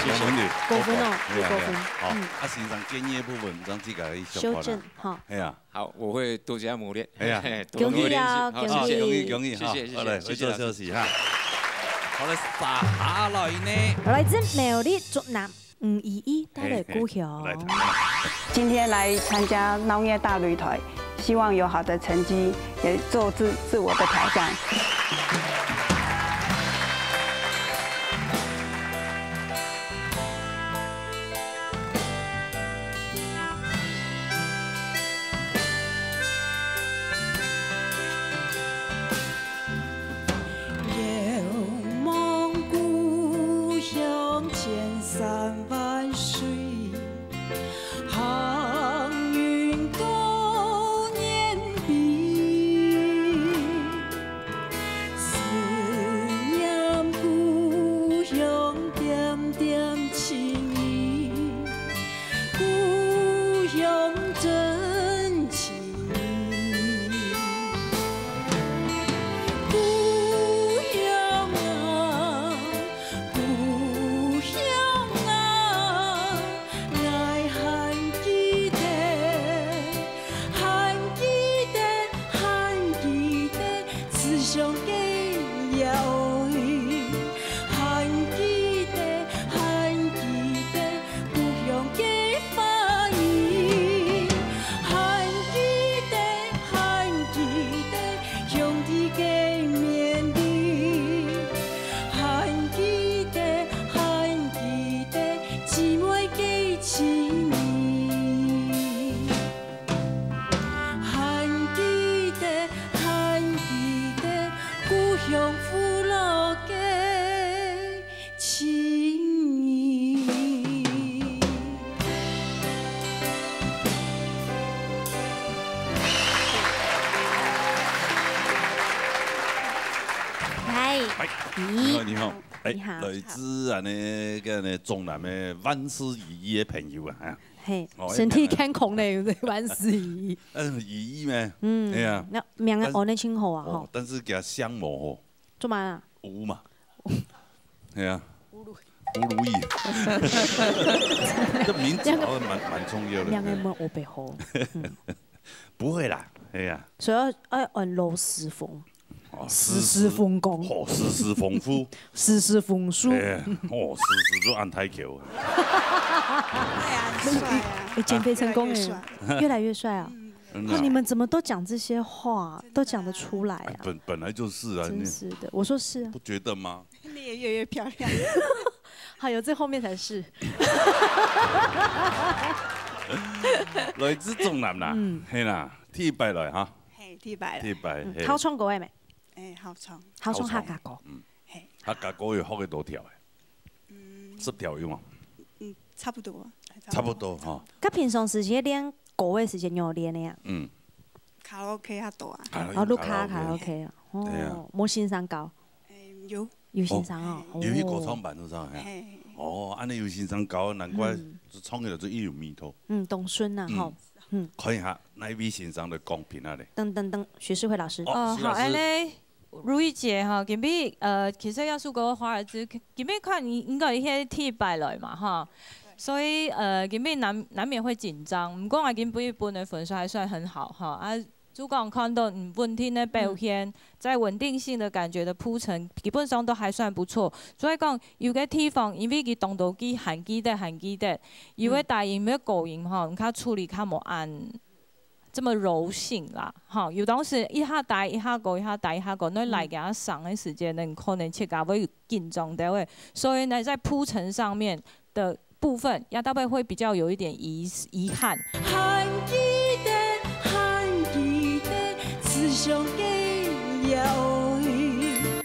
謝謝你。高分哦，係啊，有高分。係啊。好，嗯。啊，先生建議个部分，咱自家去修改啦。修正，哈。係啊。 好，我會多加磨練。哎呀。嘿，多多練習。恭喜啊，好，恭喜。謝謝。恭喜，恭喜，謝謝，好，謝謝，來，謝謝老師。回座休息哈。好，來，接下來呢？來自苗栗竹南吳依依帶來故鄉。嘿，嘿，來，聽。今天來參加鬧熱大擂台，希望有好的成績，也做自，自我的挑戰。 遙望故鄉千山萬水，行雲過眼眉。 思念故鄉點點情意，故鄉真情意。故鄉啊，故鄉啊， 𠊎還記得，還記得，還記得，思鄉个夜雨，還記得，還記得，故鄉个花語，還記得，還記得，兄弟个面孔，還記得，還記得， 姊妹个情誼，還記得，還記得，故鄉父老个情誼。嗨。嗨，你好，你好。 哎，你好，來自恁呢，个呢，中南个萬事如意个朋友啊，啊。嘿，哦，身體健康呢，萬事如意。嗯，如意咩？嗯，哎呀。該名仔安到真好啊，吼。哦，但是佢姓吳吼。做麼啊？吳嘛。哎呀。吳如意。吳如意。這名字好像蠻，蠻重要的。名仔無烏白好。嗯。不會啦，哎呀。所以要，要安羅時豐。哦，事事風光。哦，事事豐富。事事豐收。哎，哦，事事就安太久。哎呀，很帥啊。哎，減肥成功哎，越来越帅。越来越帅啊。嗯。真的啊。哦，你们怎么都讲这些话，都讲得出来啊？哎，本，本来就是啊，你真是的，我说是啊。不觉得吗？你也越来越漂亮。还有，这后面才是。來自中南啦，嗯。嘿啦，第一擺來哈。嘿，第一擺來。第一擺，嗯，嘿。考唱歌个咩？哎，好唱。好唱客家歌。好唱。嗯。嘿。客家歌有學幾多條誒？嗯。十條有無？嗯，差不多。差不多哈。佮平常時節練歌个時節，你有練个啊？嗯。卡拉OK較多啊。卡拉，哦，錄卡拉卡拉OK。OK啊。哦，對啊。無先生教？哎，有。有先生哦。哦。有去歌唱班，哦。係無？嘿。哦，恁呢有先生教，難怪，嗯。唱起來就一有味道。嗯，當順啊，嗯。吼。嗯。看一下哪一位先生來講評啊咧。噔噔噔，徐世輝老師。哦，哦，徐老師。好，恁呢，如意姐哈，今晡，呃，其實這首歌華爾滋，今晡看你應該係第一擺來嘛哈，所以，呃，今晡難，難免會緊張。毋過𠊎今晡日分个分數還算很好哈，啊，主管看到你穩定个表現，嗯。在穩定性的感覺的鋪陳，基本上都還算不錯。所以講，有个地方，因為佢動到佢還記得，還記得，有个，嗯。大音、有个高音哈，你較處理較無恁 這麼柔性啦，哈，有當時一下低一下高，一下低一下高，該來給佢上个時間呢，嗯。你可能自家會緊張到位，所以呢，在鋪陳上面的部分，也大概會比較有一點遺，遺憾。還記得，還記得，思想的搖。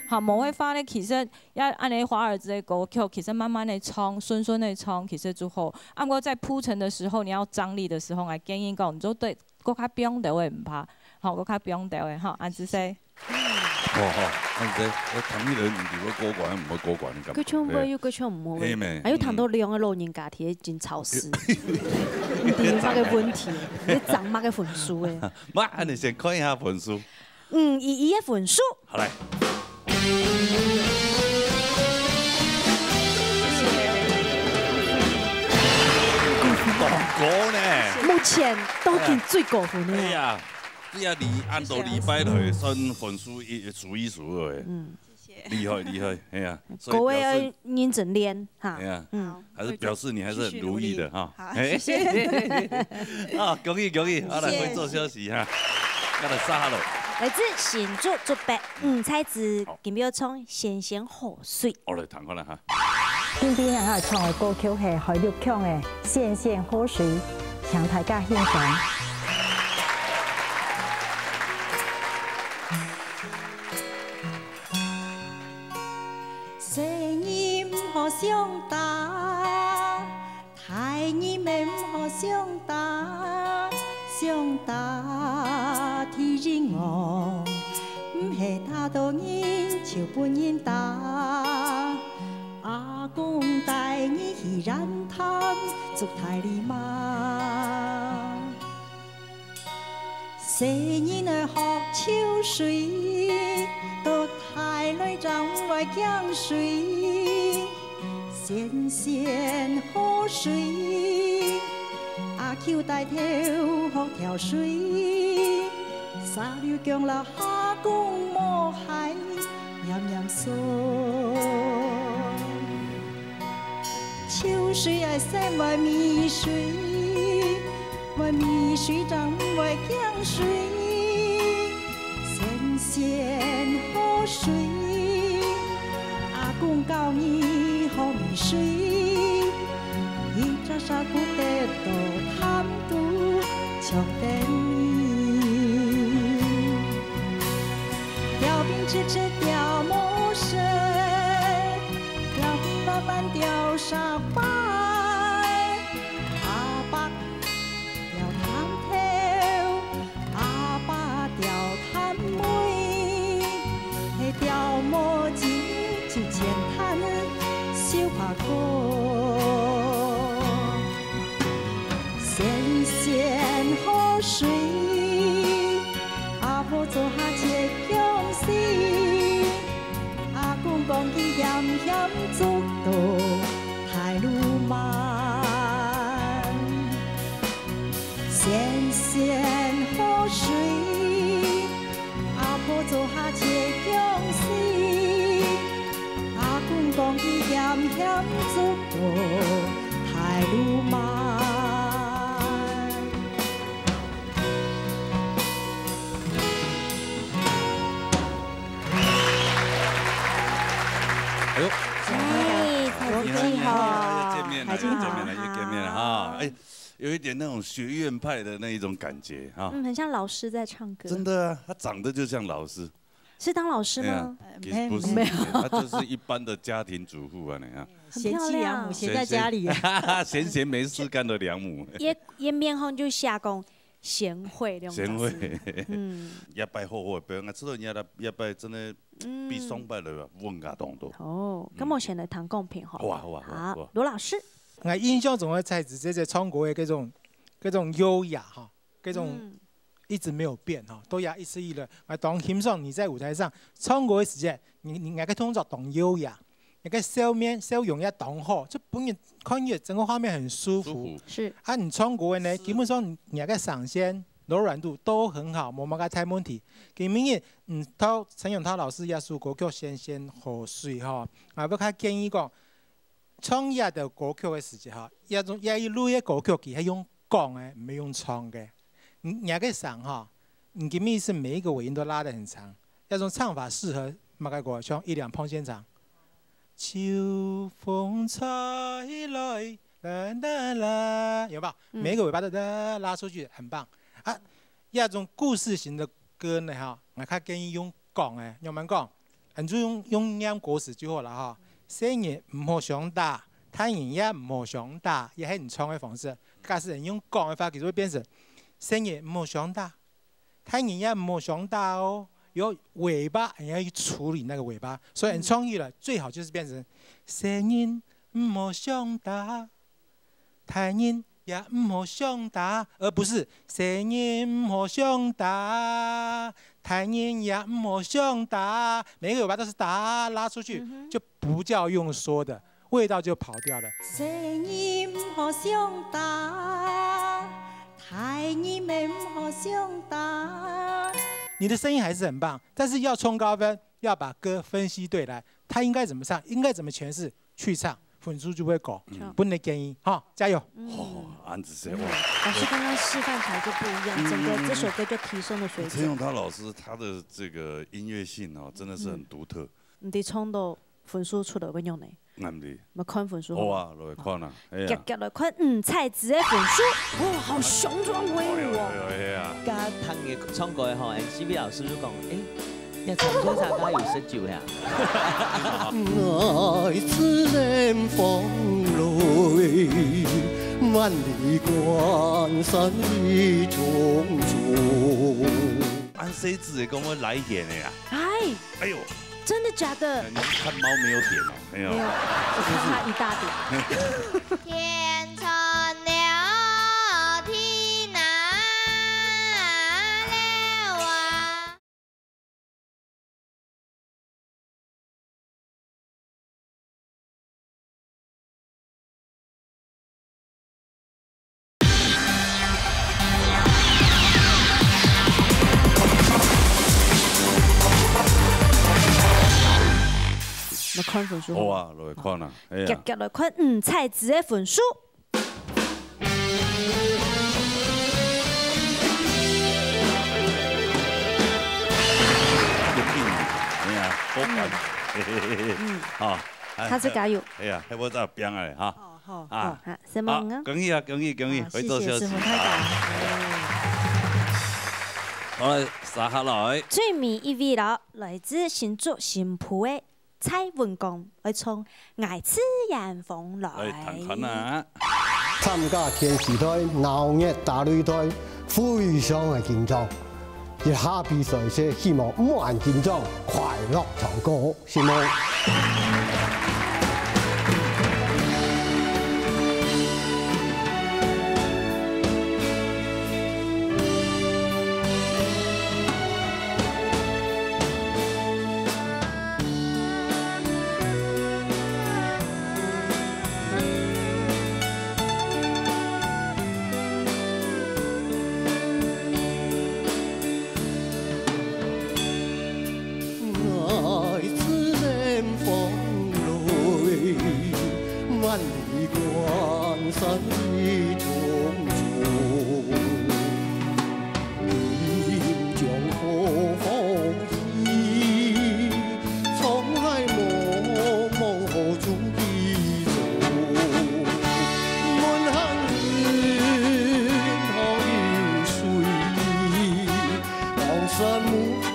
好，無个話呢，其實 也恁呢華爾滋个歌曲，其實慢慢个唱，順順个唱，其實就好。啊，毋過在鋪陳的時候，你要張力的時候，𠊎建議講，你就對，閣較放兜仔毋怕，吼，閣較放兜仔，吼，恁仔細。好，好，恁仔細，我聽起來毋知會過關，毋會過關个感覺。佢唱毋會，又佢唱毋會。係咩？還有聽到兩个老人家，天真吵死。毋知有麼个問題，你漲麼个分數誒？無，恁呢先看一下分數。 五一一个分數。好，來。當高呢。目前都已經最高分了。哎呀，對啊，你按照禮拜來算分數一，數一數二誒。嗯。謝謝。厲害，厲害，哎呀，所以表示各位要認真練哈。哎呀。嗯。好。 還是表示你還是很如意的哈。我會繼續努力。好，嘿。謝謝。啊，恭喜，恭喜，好，來，謝謝。回座休息哈。要來殺了。來自新竹竹北吳彩芝，好。今晡日唱《仙仙河水》。好，來，聽看啦哈。今晡日𠊎唱个歌曲係海陸腔个《仙仙河水》，請大家欣賞。 細人毋好相打，大人乜毋好相打，相打第一戇，毋係打到人就分人打。阿公帶你去染炭，做大禮嘛。 細人愛學泅水，到大了正毋會驚水。仙仙河水，阿舅帶頭學跳水，沙溜強摎阿公無害， 黏黏手。泅水愛先會迷水，會迷水正毋會驚水。仙仙河水，阿公教你學迷水，一隻石牯跌到潭肚就得迷。 吊冰直直吊無水，吊冰慢慢吊煞擺。阿伯吊潭頭，阿爸吊潭尾，係吊無盡就淺灘小爬哥。 仙仙河水，阿婆做下浙江水，阿公講佢險險捉到大鱸鰻。仙仙河水，阿婆做下浙哎呦，哎，蔡子记哈，你好，你好，又见面了，蔡子记好。又见面了，又见面了哈。哎，有一点那种学院派的那一种感觉哈。嗯，很像老师在唱歌。真的啊，他长得就像老师。是当老师吗？哎呀，其实不是，没有。没有。他就是一般的家庭主妇啊，你看。贤妻良母，很漂亮。闲在家里。闲闲，闲闲没事干的良母。也，也面孔就写讲贤惠两个字。贤惠。嗯。一擺好好个表演，知道人家一擺真的比上擺了稳个当多。嗯。哦，那么先来谈公平哈。好啊，好啊，好啊，好啊。好，罗老师。我印象中的蔡子姐姐唱歌的这种，这种优雅哈，这种嗯。一直没有变哈，都也一直以来，我当欣赏你在舞台上唱歌的时间，你，你，你个动作当优雅，你个笑面笑容也当好，就本人看起来整个画面很舒服。舒服。是。啊，你唱歌的呢，基本上你个声线、柔软度都很好，无么个大问题。今晡日，嗯，到陈永泰老师这首歌曲《仙仙河水》哈，啊，我较建议讲，唱这个歌曲的时节哈，这种，这一类的歌曲，佢系用讲的，毋系用唱的。你，你个声哈，你个意思每一个尾音都拉得很长，这种唱法适合么个歌，像一两碰现场。秋风吹来，啦啦啦，有没有？嗯。每一个尾巴都啦拉出去，很棒。啊，这种故事型的歌呢，哈，我较建议用讲的，用慢讲，你就用，用念歌词就好了哈。細人毋好相打，大人也毋好相打，也係你唱的方式。假使你用讲的话，其实会变成細人毋好相打， 大人也毋好相打哦，有尾巴，你要去处理那个尾巴。所以很创意了，最好就是变成細人毋好相打，大人也毋好相打，而不是細人毋好相打，大人也毋好相打。每个尾巴都是打拉出去，嗯哼。就不叫用说的。 味道就跑掉了。細人毋好相打，大人乜毋好相打。你的声音还是很棒，但是要冲高分，要把歌分析对来，他应该怎么唱，应该怎么诠释，去唱，分数就会高。嗯。分你建议，哈，加油。嗯。哦，恁仔細，哇。老师刚刚示范起来就不一样，整个这首歌就提升了水准。陈永泰老师他的这个音乐性哦，真的是很独特。嗯。你得唱到分数出来个样呢？ 啱哩。咪看分数好無？好啊，落去看啊，係啊。遽遽來看吳采芝个分數。哦，好雄壯威武哦。哎喲，哎喲，係啊。佮聽佢唱歌个吼，N C V老師就講，誒，你唱歌啥个有十九呀？愛自然風來，萬里關山雨中中。恁細子个講會來電个啊？哎。哎喲。 真的假的？你是看貓没有点哦，没有。没有，我看他一大点。天穿了，地难了啊！ 來看分數好無？好啊，落去看啊，哎呀。遽遽來看吳采芝个分數。哎呀，好煩。嗯。嘿嘿嘿嘿。嗯。好，哎，他是加油。哎呀，還無再拼啊，哈。好，好，啊。好。好，承蒙啊。好，恭喜啊，恭喜，恭喜，啊，回頭休息。謝謝師傅，太感恩。好。好，來，接下來。最尾一位了，來自新竹新埔个 蔡文光愛唱《愛自然風來》。來，聽看啊。參加電視台鬧熱打擂台，非常个緊張。一下比賽，希望毋好恁緊張，快樂唱歌，承蒙。 愛自然風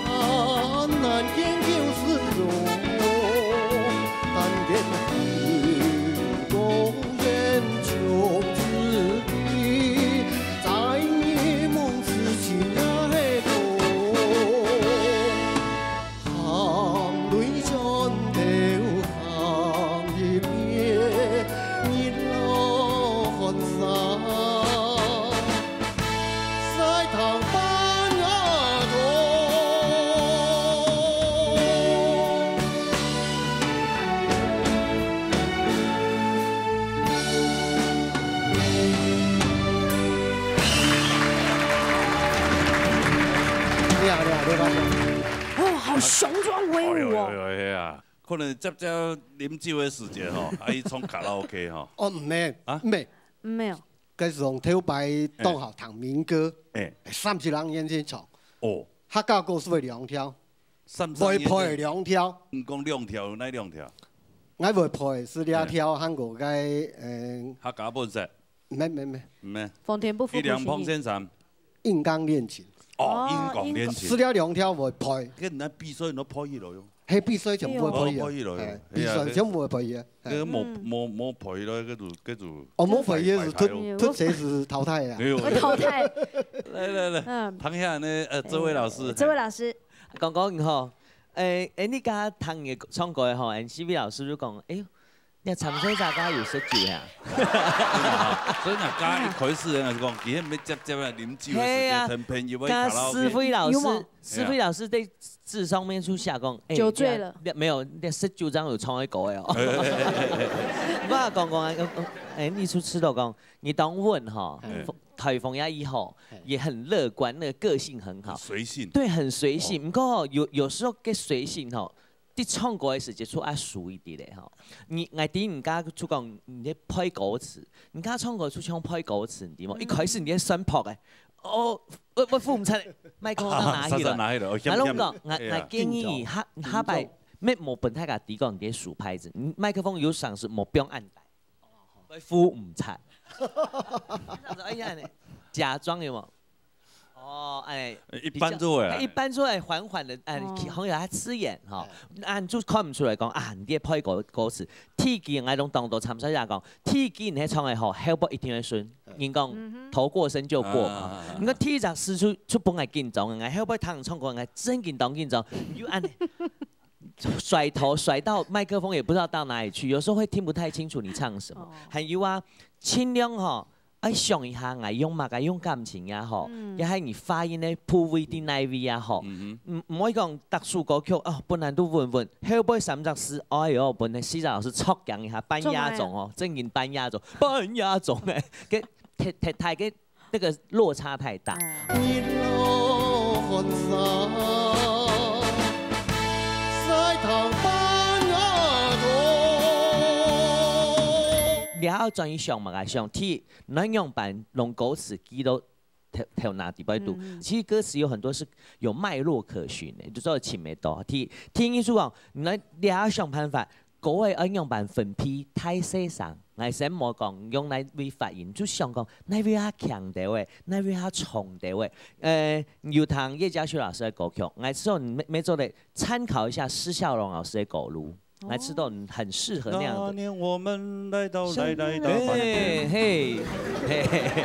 患难见救世主，但愿能够延长之地，在你们之前来过。含泪战斗行一遍，日落寒山。 在唐班啊中。你好，你好，你好。哦，好雄壮威武哦。哎呦，哎呦，哎呀，可能接接啉酒个時節吼，啊，去唱卡拉OK吼。哦，毋係，啊？毋係。毋係哦。 該時候頭擺當好聽民歌，哎。三十零年前唱，哦。客家歌詞有兩條，三十年前。會背兩條。你講兩條，有哪兩條？𠊎會背係這條，哎。還有該，呃，客家本色。毋係，毋係，毋係。毋係。皇天不負苦心人。月亮碰線衫。硬剛戀情。哦，哦，硬剛戀情。係這兩條會背。跟人家比賽，你都背起來喲。 係比賽全部會背啊，哎喲。哎，比賽全部會背啊。哎。該个無，嗯。無，無背咯，該就，該就哦，無背也係白白哦。脱，脱節係淘汰啊。哎喲。會淘汰。來，來，來，嗯。聽一下呢，呃，這位老師。哎，這位老師。講講吼，哎，哎，你剛剛聽你唱歌吼，哎，四位老師就講，哎喲，你參賽者家有食酒呀？真的哈，所以呢，剛剛一開始人家就講，今天沒接接啊，啉酒的時間，係啊，很便宜，會卡拉OK。剛剛四位老師，有嗎？ 思慧老師在紙上面就寫講，哎，酒醉了。你，你，沒有，你食酒正有唱个歌个哦。我講講啊，哎，你就知道講，你當穩哈，哎。颱風也一好，哎。也很樂觀，那個個性很好。很隨性。對，很隨性。哦。不過有，有時候个隨性哈，在唱歌个時節就愛輸一點嘞哈。你，𠊎聽人家就講，你在背歌詞，人家唱歌就像背歌詞，你知無？嗯。一開始你在酸破个， 哦，𠊎，𠊎扶毋出，麥克風拿起來。煞煞拿起來，哦，險險。𠊎攏講，𠊎，哎呀。𠊎建議下，下擺，緊張。緊張。莫分大家知講你个手拍子，嗯，麥克風有常時莫放恁大，會扶毋出。哎呀，呢，假裝有無？哦，哎，一般就會啊。比較，一般就會緩緩的，哎，哦。好像較自然哈。哎。啊，你就看毋出來講，啊，你在背歌，歌詞。第一，𠊎攏當多參賽者講，第一，你唱个好，後背一定會順。 人講，嗯哼。頭過身就過嘛。啊。你看第一隻字就，就分𠊎緊張，𠊎後背聽唱歌，𠊎真緊張緊張，又恁呢，甩頭甩到麥克風也不知道到哪裡去，有時候會聽不太清楚你唱什麼。哦。還有啊，盡量吼，愛想一下，𠊎用麼个，用感情也好，嗯。也還有你發音的部位在哪位也好，嗯哼。嗯，毋好講逐首歌曲，哦，本來都穩穩，後背三隻字，哎喲，分該四隻老師著驚一下，半夜鐘哦，著驚啊。正經半夜鐘，半夜鐘哎，該 太，太，太，个那個落差太大。哦。日落寒山，在唐班啊中。你還要轉去想嘛，來想，第一，你愛仰般用歌詞記到頭，頭腦底背肚。嗯。其實歌詞有很多是有脈絡可循的，就做得尋得到。第一，第二就講，你來，你還要想辦法， 歌仔愛仰般分配大細聲，𠊎先莫講用哪位發音，就想講哪位較強兜仔，哪位較重兜仔。呃，有聽葉佳雪老師个歌曲，𠊎知道你乜，乜做得參考一下施孝榮老師个歌路，哦。𠊎知道你很適合那樣的。那年我們來到，來，來到，嘿，嘿，嘿，嘿，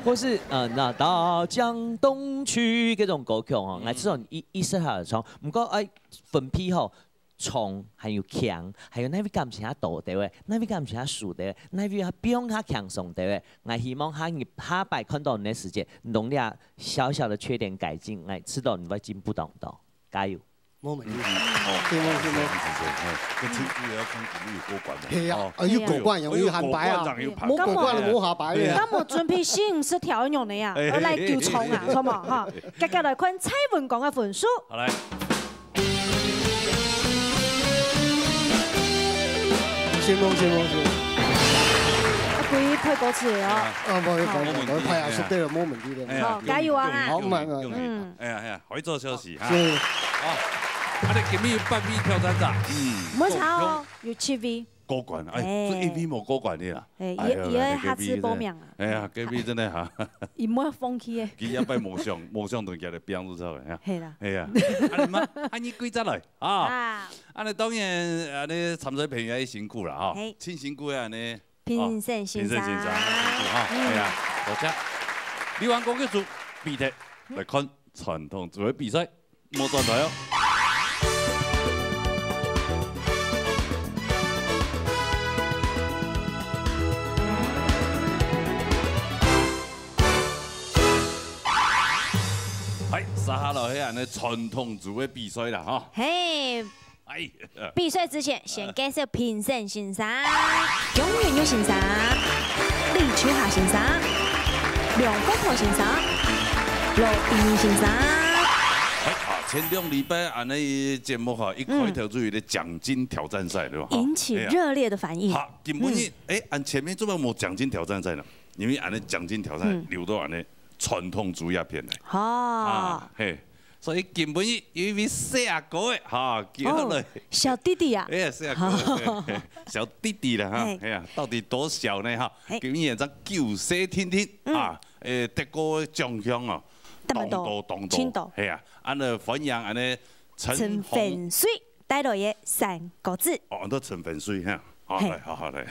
或是，呃，那大江東去這種歌曲哦，嗯。𠊎知道你一，一適合唱，毋過愛分配吼， 重，還有強，還有哪位感情較多兜仔，哪位感情較輸兜仔，哪位較放較輕鬆兜仔。𠊎希望下日，下擺看到你个時節，你將這小小的缺點改進，𠊎知道你會進步當多。加油！無問題。嗯，好。承蒙，承蒙。謝謝，謝謝，嘿，這進步也要看今日有過關無。係啊，哦。啊，有過關，哎喲，有下擺啊。有過關，有下擺。無過關就無下擺啊。對啊。該無準備四十條个樣呢啊，哎，來救場啊，哎，哎，好無？哈，接下來看蔡文剛个分數。好，來。 承蒙，承蒙，承蒙。啊，歸背歌詞个哦。啊，無，無，好。無問題，無問題，拍下手對了，無問題的。哎呀，好，加油啊！好，恭喜，恭喜，恭喜。嗯。哎呀，哎呀，好，一座消息哈。是。好，啊，你今日有八位挑戰者。嗯。毋好差哦，有七位。過關，哎，哎。做A V無過關个啦。哎，哎呀，也，也會下次報名啊。哎呀，隔壁真的哈，伊毋會放棄个。佢一擺無想，無想到佢个病就出來啊。係啦。哎呀，啊你嘛，啊你跪下來啊。啊。啊你當然，啊你參賽朋友也辛苦了哈，嘿。真辛苦啊你。評審先生。哦，評審先生，辛苦哈，嗯。哎呀，多謝。你玩歌劇組，比特，來看傳統組个比賽。 莫轉台哦。係，接下來係恁呢傳統組个比賽啦，吼。嘿，哎，比賽之前，先介紹評審先生，鍾雲玉先生、李秋霞先生、梁鳳婆先生、羅一鳴先生。哎，啊，前兩禮拜恁呢節目哈，一開頭就有一個獎金挑戰賽，對吧？哈，引起熱烈的反應。哎呀。好，今晡日，嗯。哎，恁前面做麼無獎金挑戰賽呢？因為恁呢獎金挑戰嗯。留到恁呢傳統組這片來。哦。啊，嘿。 所以今晡日有一位細阿哥个，哈，叫來。哦，小弟弟啊。哎，細阿哥，嘿，嘿，小弟弟啦，哈，嘿。哎呀，到底多小呢，哈？嘿。今晡日正九歲定定，嗯。啊，誒，得過獎項哦，當多，當多，當多。真多。嘿啊，恁呢歡迎恁呢陳陳紅。粉水帶來个三個字。哦，安到陳粉水，哈。 好，嘿。來，好，好，來。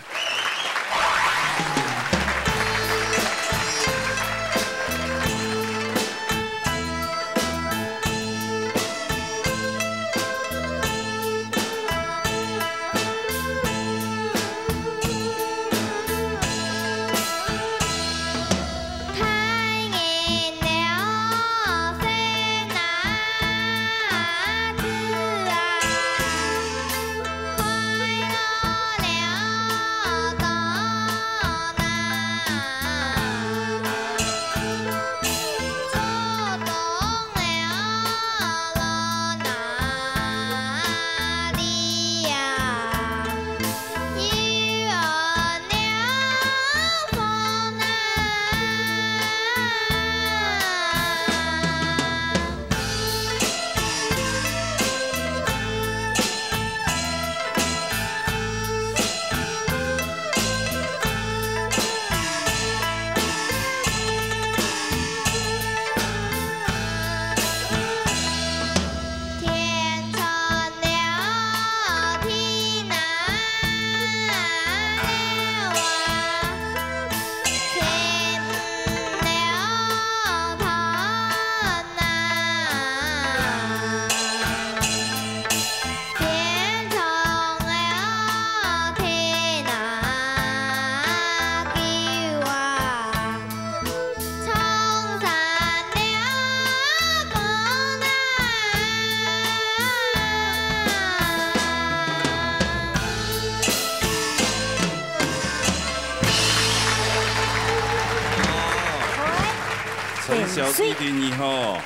陳小弟弟你好，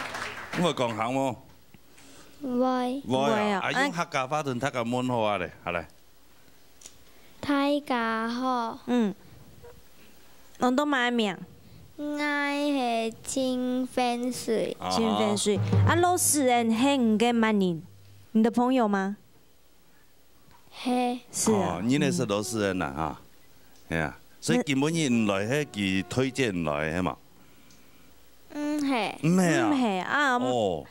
你會講客無？會。會啊，會啊，啊，用客家話同大家問好啊咧，好來。 大家好。嗯。安到麼个名？𠊎係陳粉水。啊哈。陳粉水。啊，羅詩恩係你个麼人？你的朋友嗎？係。是啊。哦，你也是羅詩恩啦，哈。係啊。所以今晡日你來係佢推薦你來，係無？ 毋係。毋係啊？毋係啊。哦，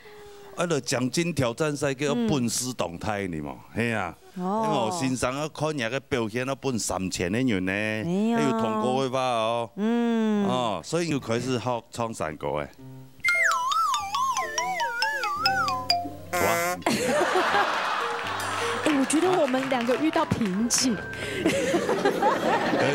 啊，就獎金挑戰賽叫本事當大呢嘛，嗯。係啊。哦。因為先生啊，看你个表現啊，分三千个銀呢，哎喲。還有通過个話哦。嗯。哦，所以又開始學唱山歌誒。哇。哎，我覺得我們兩個遇到瓶頸。對，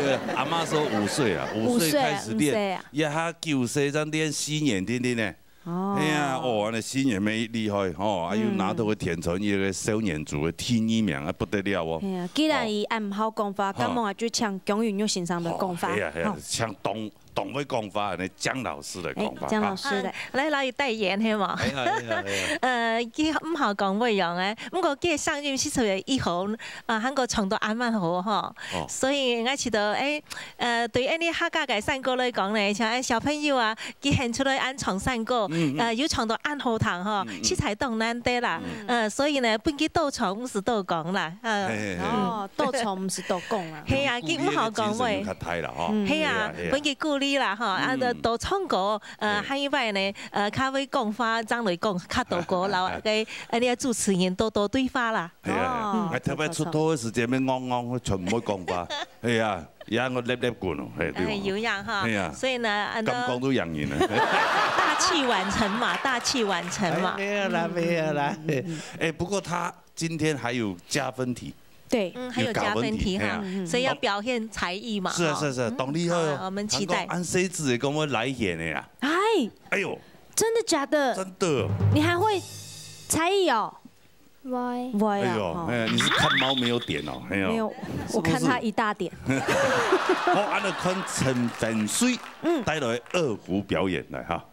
對，阿嬤說五歲啊，五歲開始練，五歲啊，五歲啊。一下九歲正練四年定定呢。 哦。哎呀，哦，恁呢四年乜厲害，吼，啊，又拿到个天傳一个少年組个第二名，啊，不得了哦。哎呀，既然佢恁毋好講話，哦。該麼就請鍾雲玉先生來講話。好，哎呀，哎呀，吼。請當，當會講話个江老師來講話。哎，江老師來。啊，來，來代言，係無？哎呀，哎呀，哎呀。呃，佢毋好講話樣誒，毋過佢聲音實在異好，啊，還過唱到恁樣好吼。哦。所以𠊎覺得，哎，呃，對於𠊎等客家个山歌來講呢，像𠊎小朋友啊，佢現出來恁唱山歌，嗯，嗯。呃，又唱到恁好聽吼，嗯，嗯。實在當難得啦。嗯。呃，所以呢，分佢多唱，毋使多講啦。呃，嘿，嘿，嘿。哦，多唱毋使多講啊。係啊，佢毋好講話。鼓勵个精神就較大啦，吼。嗯。係啊，係啊，係啊。分佢鼓勵啦，吼，啊，嗯。多，多唱歌，呃，嘿。還有一擺呢，呃，較會講話，正來講較多歌，摎該，呃，你个主持人多多對話啦。係啊，係啊。哦，哎，特別出道个時間，要戇戇，全毋會講話。係啊，也我粒粒滾哦，嘿，對吧？哎，有影哈。係啊。所以呢，啊，敢講都贏人了。大器晚成嘛，大器晚成嘛。哎，沒有啦，沒有啦。嗯，嗯，嗯。哎，不過他今天還有加分題。對。嗯，還有加分題哈，有加分題，哎呀。所以要表現才藝嘛，是啊，哈。是啊，是啊，當厲害哦。嗯，好，我們期待。還講恁細隻个，講會來現个呀。哎，哎呦，真的假的？真的。你還會才藝哦？會。會啊，哎呦，吼。哎，你是看貓沒有點哦，哎呦。沒有，是不是？我看他一大點。好，恁樣看陳凡水，嗯。帶來二胡表演來哈。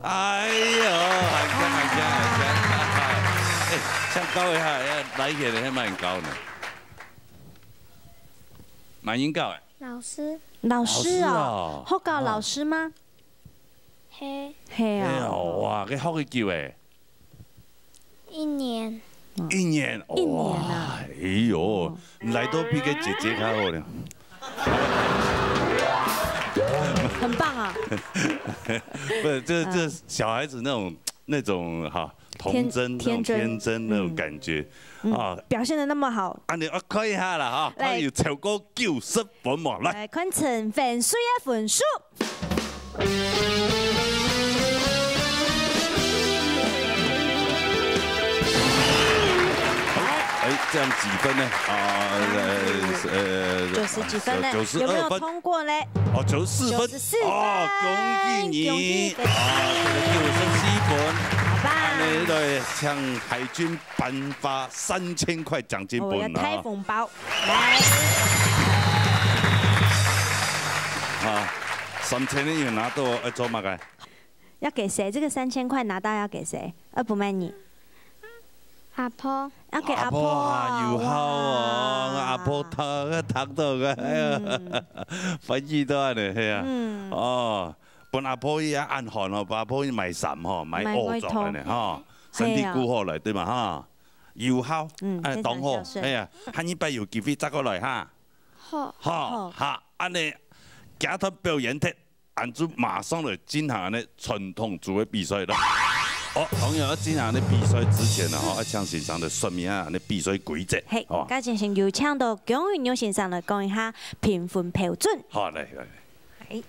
哎呦，還行，還行，還行。哎，想教一下，要來一點，還蠻高呢。蠻應高哎。老師。老師哦，老師哦。學校老師嗎？ 嘿。嘿啊。嘿啊，哇，該學幾久誒？一年。一年，一年啊。哇，哎呦，哦。你來都比該姐姐較好了。很棒啊。不是，這，這小孩子那種，那種哈，童真，那種天真。天真那種感覺，嗯。啊。表現得那麼好。啊，你，啊，看一下啦哈，來。看有超過九十分無？來。來，看陳凡水个分數。 哎，這樣幾分呢？啊，呃，呃，九十幾分呢，九十二分。有沒有通過嘞？哦，九十四分。九十四分，哦，恭喜你。恭喜，恭喜。啊，這個九十四分。好棒。恁樣來，請海軍頒發三千塊獎金分啊。哦，要開紅包。 來。啊，三千个有拿到，愛做麼个？要給誰？這個三千塊拿到要給誰？要分麼人？阿婆。要給阿婆啊。阿婆啊，有孝哦，哇。阿婆讀，讀到个，哎呀，嗯。歡喜到恁樣，係啊。嗯。哦，分阿婆也恁寒哦，分阿婆買衫吼，買外套。買襖恁樣吼，身體顧好來，係啊。對嘛哈？ 有孝，嗯，哎，當好，非常孝順。哎呀，下一擺有機會再過來哈。好。好，好。好，恁樣，今晡表演忒，恁樣就馬上來進行恁樣傳統組个比賽了。哦，當然要進行恁樣比賽之前呢，吼，要請先生來說明一下恁樣比賽規則。嘿，哦。該先生有請到江雲勇先生來講一下評分標準。好，來，來，來。 哎，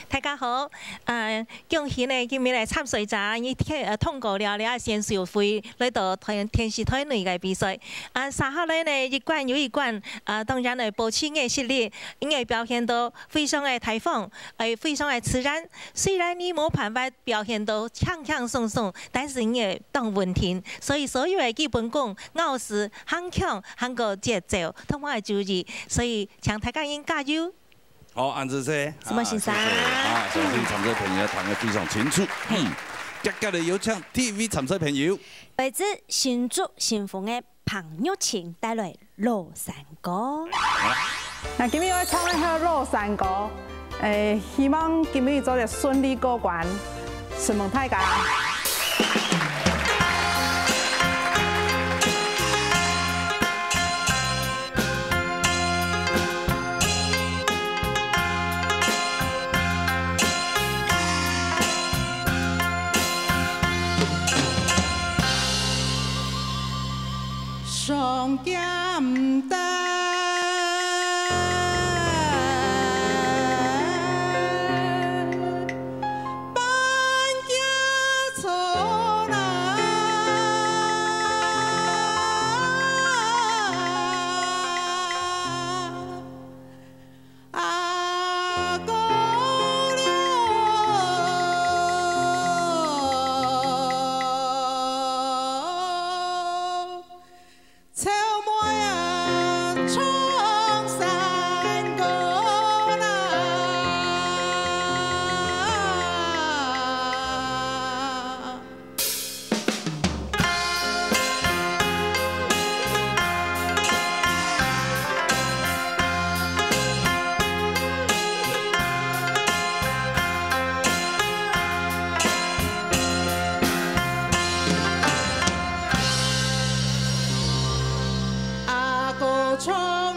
大家好，呃，恭喜呢，今日个參賽者，你聽，呃，通過了，了選手會來到電，電視台內个比賽。啊，接下來呢，一關又一關，啊，當然來保持你个實力，你个表現到非常个大方，哎，非常个自然。雖然你無辦法表現到輕輕鬆鬆，但是你會當穩定。所以所有个基本功、咬字、喊腔，還過節奏，通通愛注意。所以請大家人加油！ 好，恁仔細。什麼先生？啊，謝謝。啊，相信參賽朋友聽得非常清楚。嘿。嗯，接下來有請第一位參賽朋友。來自新竹新豐个彭玉清帶來老山歌。好。那今日愛唱个係老山歌，誒，希望今日做得順利過關，承蒙大家。鹹蛋，半價錯啦。 阿哥了，草莓啊，唱山歌啦。 阿哥唱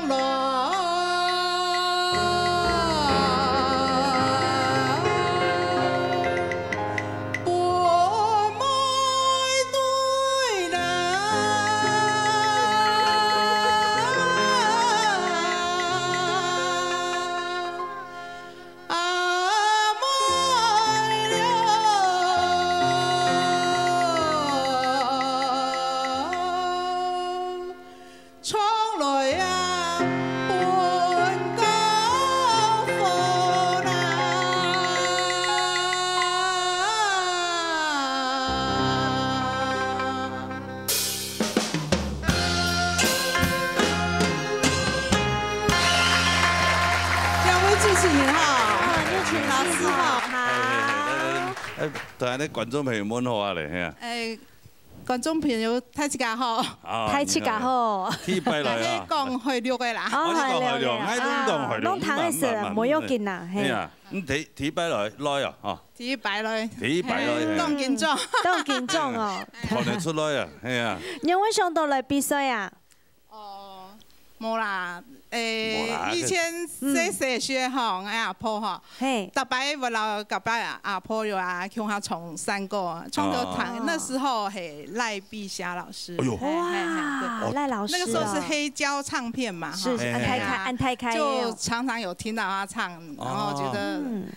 來，分妹對啦。 阿妹了，唱來啊，分高峰啊。 两位主持人好，啊，有请老师好。哎，来，来，来，哎，当然呢，观众朋友们好啊嘞，嘿啊。哎，观众朋友，大家好。啊，大家好。你好。第一擺來啊。哎，讲海陆个啦。哦，哦，你讲海陆，海陆，啊，哎，你讲海陆，弄堂的事，你慢，慢，慢，无要紧啦，嘿。哎呀，你第，第一擺來，來啊，哈。第一擺來。第一擺來，嘿，嘿。当紧张。当紧张哦。看得出来啊，嘿啊。你有想到来比赛啊？ 哦，无啦，诶，无啦，以前嗯。細細个吼，𠊎阿婆吼，嘿。逐擺會摎隔壁阿婆有啊，共下唱山歌，唱到唱，哦。那時候嘿，賴碧霞老師。哎呦。嘿，嘿，嘿，哇，對。赖老师哦。那个时候是黑胶唱片嘛，哈。是，是，哎，按太开，哎。按太开哦。就常常有听到她唱，然后觉得哦。嗯。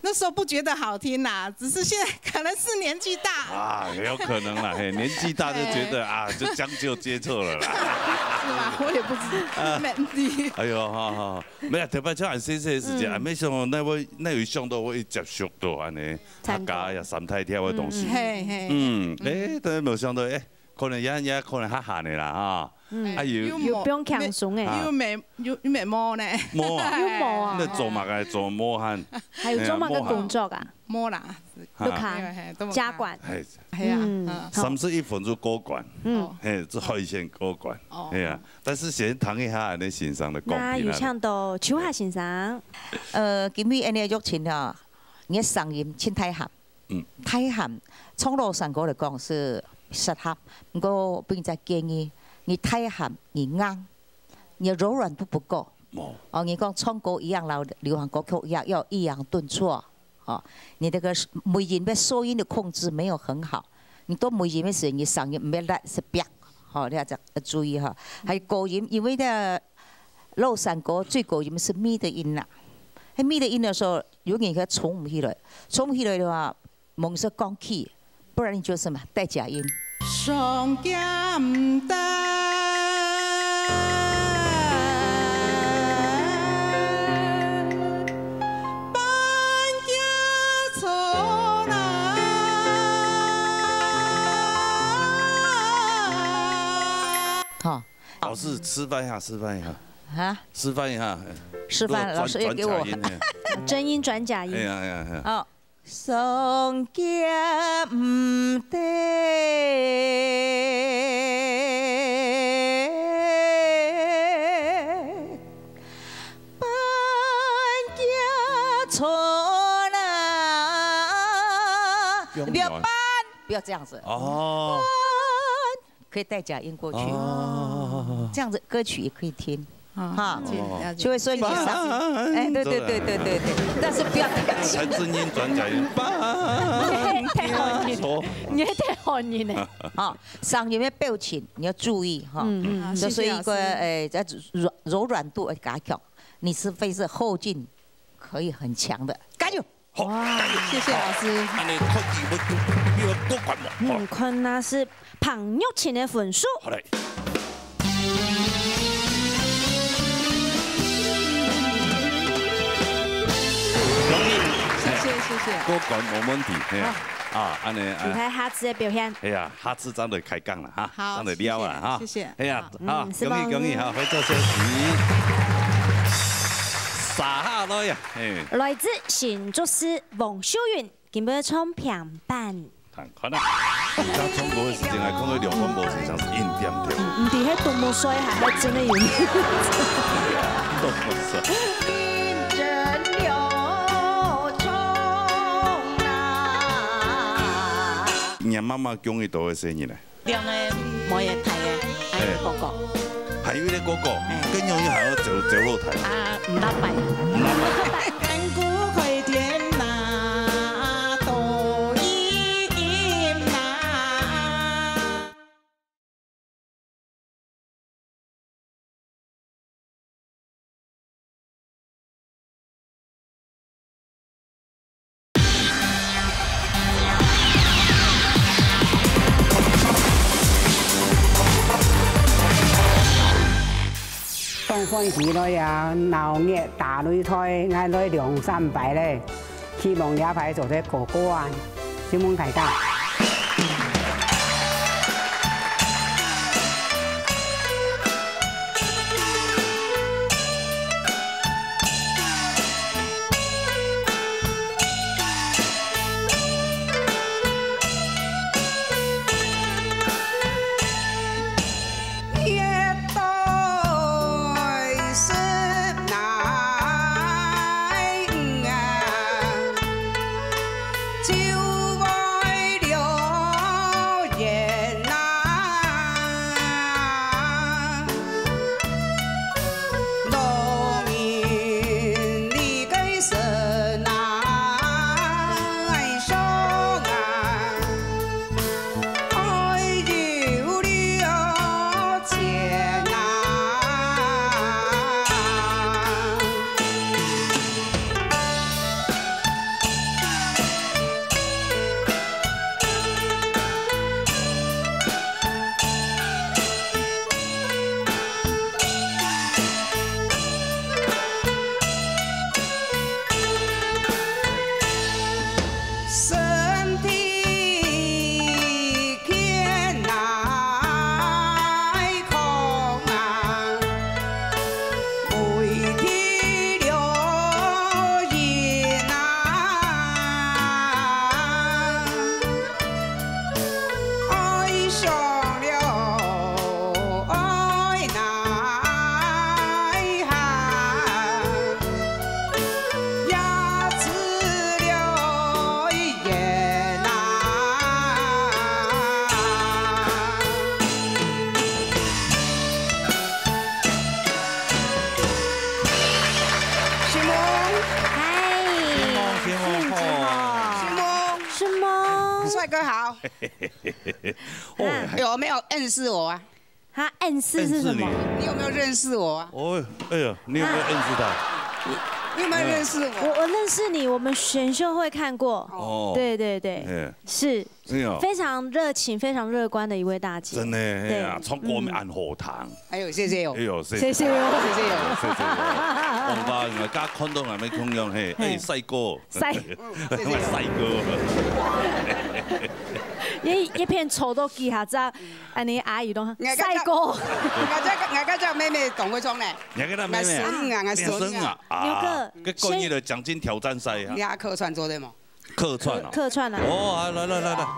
那时候不觉得好听啦，只是现在可能是年纪大。啊，有可能啦，嘿，年纪大就觉得，啊，就将就接受了啦。是吗？我也不知道，啊。没，你哎呦，好，好，好。没有，特别像俺先生的时间，嗯。啊，没想到那位，那位想到我一接触到安尼，参加。客家呀，三台跳的东西。嗯，嗯。嘿，嘿。嗯，诶，但是没有想到，诶，可能也，也可能还寒的啦，哈。嗯。啊，有有，有放轻松诶。啊。有咩，有，有咩毛呢？毛啊。有毛啊。那做么个？做毛汗。还有做么个工作啊？毛啦。哈。你看，嘿，嘿，都没家管。嘿。嘿啊，嗯，嗯。好。三十一分就过关。嗯。哦。嘿，这海鲜过关。哦。嘿啊，但是先谈一下恁先生的公平啊。那有请到秋华先生。呃，今日恁个邀请哦，你的声音真大汉。 嗯。大汉，唱老山歌来讲是适合，毋过分人家建议，你大汉，你硬，你的柔软度不够。哦。哦，你讲唱歌一样啦，流行歌曲一样，要抑扬顿挫。哦，你那个尾音的收音的控制没有很好，你到尾音的时候，你声音毋要拉是别，好，你要这样注意哈。还有高音，因为呢，老山歌最高音是咪的音啦，那咪的音的时候， 有人个冲毋起来，冲毋起来的话，猛是讲起，不然你就什么带假音。上简单，半价错啦。好。老师示范一下，示范一下。啊？示范一下。示范，转，老师也给我。转假音，嘿。真音转假音。哎呀，哎呀，哎呀。好。 上简单，半价错啦。不用转。不要这样子。哦。半 可以带假音过去。哦。这样子歌曲也可以听。哈，就会说你是上，哎，对对对对对对，但是不要太，才真音转假音，你太好音，你太好音了。好，上面的表情你要注意哈，嗯嗯，就所以一个，谢谢老师。哎，在柔柔软度要加强，你是非是后劲可以很强的，加油！好，哇，谢谢老师。安尼托起要要过关无？嗯，看那是彭玉琴的分数。好嘞。谢谢谢谢。过关无问题，嘿啊，啊，安尼啊。期待下次的表现。哎呀，下次正来开讲了哈，好，正来聊了哈。谢谢谢谢。哎呀，好，嗯，恭喜恭喜哈，回座休息。撒下来呀，哎。来自新竹市 王秀云，今晡日唱評判。看看啊，你看唱歌的時間還看到兩段無成，像是硬點點。嗯，你還多麼帥，還還真的有。多麼帥。你媽媽講伊多个生日呢？ 兩个妹仔大个，還有哥哥。還有一个哥哥，哎。跟娘娘還要走，走後台。啊，毋捌拜。毋捌拜。當歡喜來啊，鬧熱打擂台，𠊎來兩三擺咧，希望這擺做得過關。 承蒙大家。承蒙。嗨，承蒙，承蒙，承蒙。承蒙。帥哥好。哦，有沒有暗示我啊？他暗示是什麼？暗示你。你有沒有認識我啊？哦，哎呀，你有沒有暗示他？你有沒有認識我？我，我認識你，我們選秀會看過。哦。對，對，對。哎。是。是哦。非常熱情、非常樂觀的一位大姐。真的，哎呀，對。唱歌乜恁好聽。哎呦，謝謝哦。哎呦，謝謝。謝謝哦。謝謝哦。謝謝哦。王爸，人家看到𠊎乜共樣，嘿，嘿。哎，帥哥。帥。嗯，謝謝哦。帥哥。一，一片醜都記下，這，恁呢阿姨都，帥哥。人家叫，人家叫妹妹董慧聰呢。人家叫妹妹啊。俺孫啊，俺孫啊。孫啊，啊，牛哥，這個月的獎金挑戰賽啊。你還客串做對嗎？ 客串哦。客串啊。哦，啊，來，來，來，來。啊，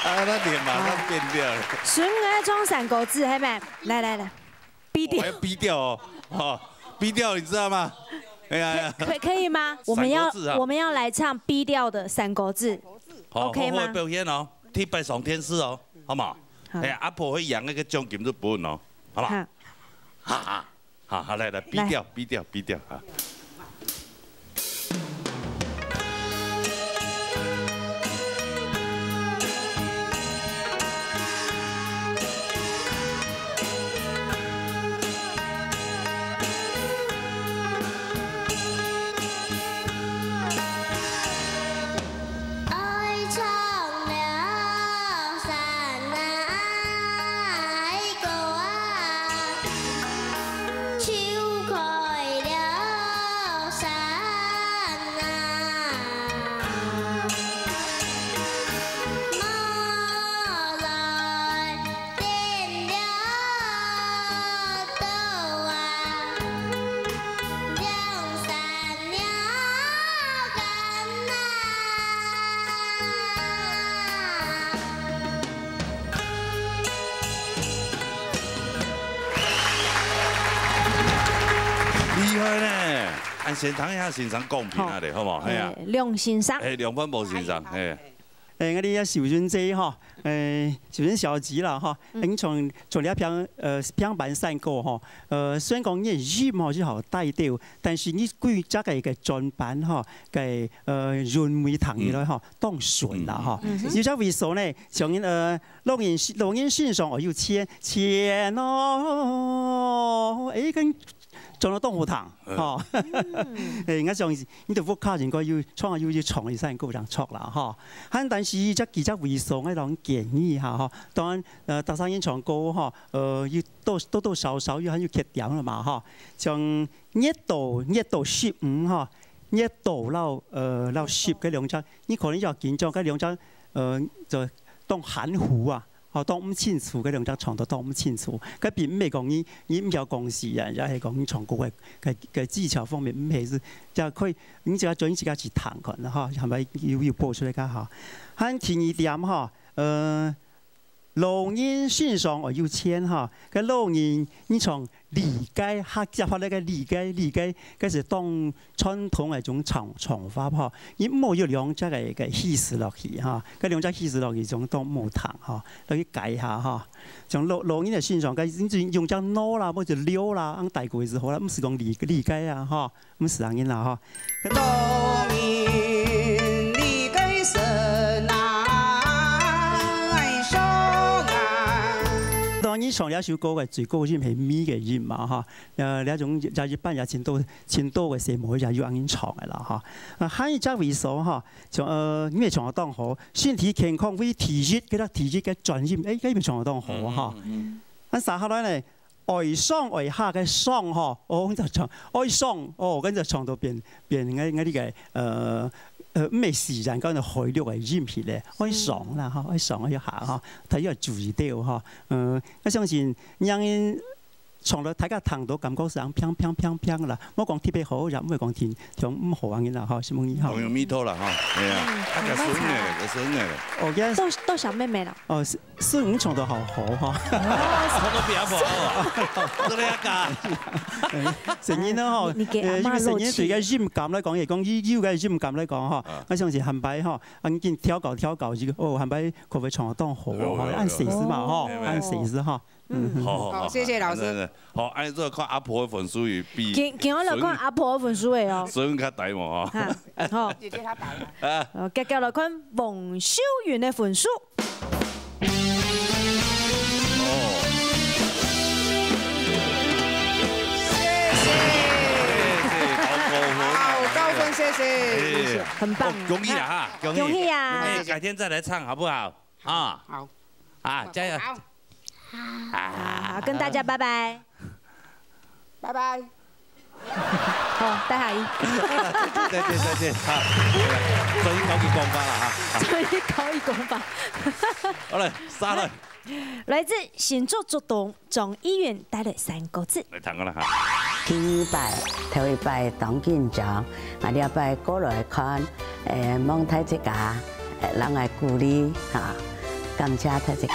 那臉馬上變掉了。孫愛唱山歌子，係無？來，來，來，B調。我要B調哦，哈，B調，你知道嗎？哎呀，哎呀。可，可以嗎？我們要，山歌子啊。我們要來唱B調的山歌子。好，OK嗎？好好表現哦，替拜上電視哦，好嗎？好。哎呀，阿婆會贏那個獎金就不問哦，好不好？好。哈哈。好，好，來，來，比調，來。比調，比調啊。厲害呢！恁先聽一下先生講評啊咧，好無？係啊。欸，梁先生。欸，梁煥博先生，係。欸，𠊎兜个秀雲姐吼，欸，秀雲小姐啦吼，嗯。你從，從這平，呃，平板山歌吼，呃，雖然講你个音吼係好帶調，但是你歸隻个，个轉盤吼，个，呃，韻味聽起來吼，當順啦吼。嗯。有隻位所呢，像，呃， 老人，老人身上愛有錢，錢哦，欸，跟唱到當好聽，嗯。吼。嗯。欸，𠊎相信你兜屋下應該有，唱有，有唱一首歌當著啦，吼。還但是這幾隻位所，𠊎摎你建議一下，吼。當然，呃，逐儕人唱歌，吼，呃，有多，多多少少有還有缺點了嘛，吼。像月到，月到十五，吼，月到摎，呃，摎十个兩隻，你可能要緊張，該兩隻，呃，就當含糊啊。 吼，當毋清楚，該兩隻唱到當毋清楚。該並毋係講你，你毋曉講詞啊，也係講你唱歌个，个，个技巧方面毋係，係，也可以，你自家專心自家去聽看，吼，係毋係有，有播出來較好。還第二點吼，呃，老人身上愛有錢吼，該老人你唱 理解，客家話那個理解，理解，該係當傳統个一種唱，唱法吼。你毋好有兩隻个，个意思落去吼，該兩隻意思落去，種當毋好聽吼，落去改一下吼。像老，老人个身上，該用隻孬啦，或者溜啦，恁大个意思好啦，毋係講理，理解啊吼，毋係恁樣啦吼。 當然唱這首歌个最高音係咪个音嘛，哈。呃，這種也一般也盡多，盡多个細妹也有恁樣唱个啦，哈。啊，還有一隻位所，哈，像，呃，你也唱得當好，身體健康為第一，該隻第一个轉音，欸，該也唱得當好，哈。嗯，嗯，嗯。啊，接下來呢， 哀傷哀下个傷吼，哦，𠊎就唱哀傷，哦，𠊎就唱到變，變𠊎，𠊎這个，呃，呃，毋係自然，講到海陸个音去咧，哀傷啦吼，哀傷哀下吼，大家要注意到吼，呃，𠊎相信讓人唱了大家聽到感覺係恁砰砰砰砰啦，莫講特別好，也毋會講聽，聽毋好恁樣啦吼，承蒙你吼。朋友咪頭啦吼，係啊，嗯，啊，較順个，較順个。哦，yes。到，到小妹妹了。哦，是。 孫悟空唱到好好哈。唱到比阿婆好啊，真个假？哎，聲音呢哈，你，你給阿嬤呃，因為聲音對个音感來講，也講以，以个音感來講哈，啊。𠊎相信下擺哈，啊，你緊調教調教，這個，哦，下擺可會唱到當好哦，有，有，有。恁細聲嘛哈，有，有。恁細聲哈。嗯。好，好，好，好，謝謝老師。好，恁樣做看阿婆个分數有比今，今日來看阿婆个分數个哦。孫悟空較低嘛哈。哈，好。姐姐她低啊。啊。好，接下來看黃秀雲个分數。 哦。謝謝。謝謝，好高分啊。好，高分，謝謝。哎，很棒。哦，恭喜啊，哈，恭喜。恭喜啊。哎，改天再來唱好不好？啊。好。啊，加油。好。啊，跟大家拜拜。拜拜。 好，大家好。再見，再見，哈。終於可以講話了哈。終於可以講話。好了，下來。來自新竹竹東，張藝雲帶來三個字。來聽看啦哈。第二擺，頭一擺當緊張，啊，這擺過來看，誒，望大自家，誒，摎𠊎鼓勵，哈，感謝大自家。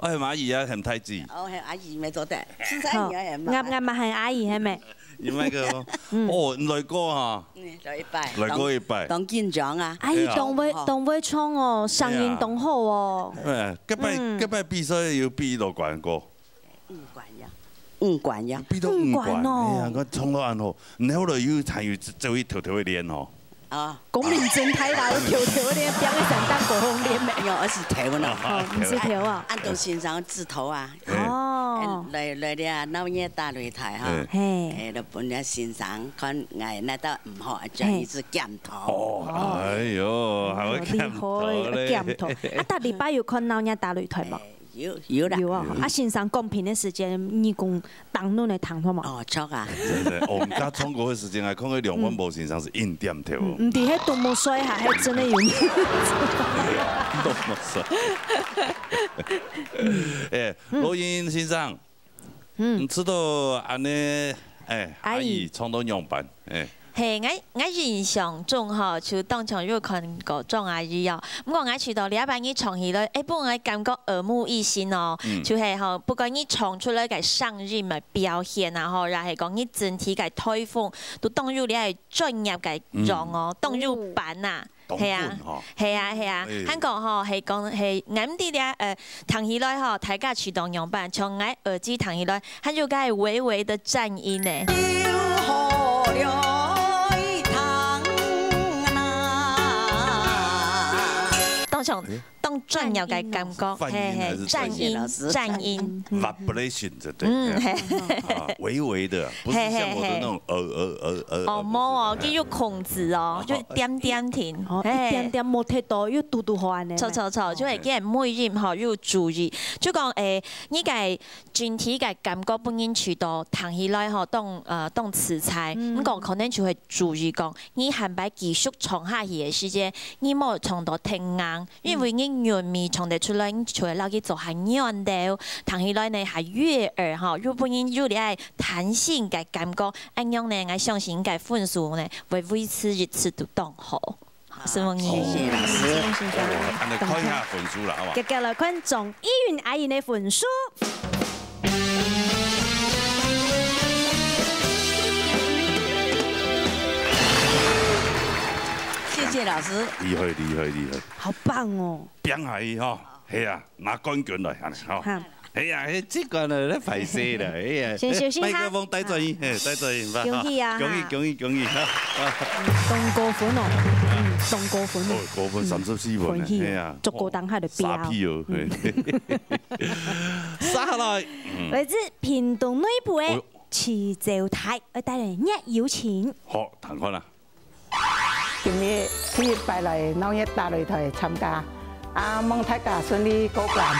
愛喊阿姨啊，喊大姊。哦，喊阿姨乜做得，實在好，你愛喊嘛。𠊎，𠊎嘛喊阿姨，係無？你那個，嗯。哦，你來過哈？嗯，來一擺。來過一擺。當，當緊張啊。阿姨，哎呀。當會，哦。當會唱哦，聲音當好哦。哎，該擺，嗯。該擺比賽有比到冠過。 五冠呀，五冠呀。比到五冠，五冠哦。哎呀，我唱到恁好，你後來又參與做一頭頭个練哦。啊。講認真，大家有頭頭个練，變个三單過紅練咩？有，而且頭呢。哦，毋係頭啊。按照先生指導啊。哦。哎，來，來了，鬧熱大擂台哈。哎。嘿。哎，就分了先生看，哎，那道毋好，啊，轉去是檢討。哦，哎喲，還會檢討咧。哦，厲害，檢討。啊，逐禮拜有看鬧熱大擂台無？哎， 有，有啦。有啊，嗯。啊，先生講評个時間，你講當弄个聽好無？哦，著啊。真的，哦，我們剛唱歌的時間還看到梁文博先生是硬點頭哦。嗯，毋知係多麼帥哈，還真的有。多麼帥。哎，嗯。羅英先生，嗯。你知道恁呢，哎，阿姨。阿姨唱到仰般？哎。 係，𠊎，𠊎印象中吼，就當場有看過莊阿姨哦。毋過𠊎試著這擺你唱起來，哎，分𠊎感覺耳目一新哦。嗯。就係吼，不管你唱出來个聲音个表現啊，吼，也係講你整體个台風，都當有這个專業个樣哦，嗯。當有板啊。 當funny吼。係啊，係啊，係啊。哎。還過吼，係講，係，𠊎毋知這，呃，聽起來吼，大家試著仰般，像𠊎耳機聽起來，還有該微微的顫音呢。當像，哎。當專業个感覺，顫音還係係，顫音？顫音，顫音。嗯。Vibration。 對，嗯，嘿。啊，微微的，不是像我的那種，嘿，嘿，嘿。呃，呃，呃，呃，哦，呃，無哦，不是。佢有控制哦，哦，就點點停，哦，嘿。一點點無忒多，又堵堵好恁呢。著，著，著，就係佢个尾音吼，有注意。就講，誒，你个整體个感覺分人試著聽起來吼，當，呃，當自在。嗯。毋過可能就會注意講，你下擺繼續唱下去个時節，你莫唱到忒硬。 因為你韻味唱得出來，你就會摎佢做下軟調，聽起來呢還悅耳吼，又分人有這个彈性个感覺。恁樣呢，𠊎相信你个分數呢會維持一直都當好。好，承蒙你。謝謝老師。承蒙先生。哦，恁呢看一下分數啦，好無？接下來看莊依韻阿姨个分數。 謝謝老師。厲害，厲害，厲害。好棒哦。拚下去吼，係啊，拿冠軍來，恁呢吼。哈。係啊，係這個呢，來歹勢了，係啊。先休息一下。麥克風帶轉去，嘿，帶轉去，恭喜啊！恭喜，恭喜，恭喜！當高分哦，嗯，當高分哦。哦，高分，三十四分呢，嗯，歡喜哦，係啊。足夠當下的標。沙皮哦，嗯。嘿。接下來，嗯。來自屏東內埔的，哦喲。徐州大，愛帶來熱友情。好，聽看啊。 今日第一擺來鬧熱大擂台參加，啊，望大家順利過關。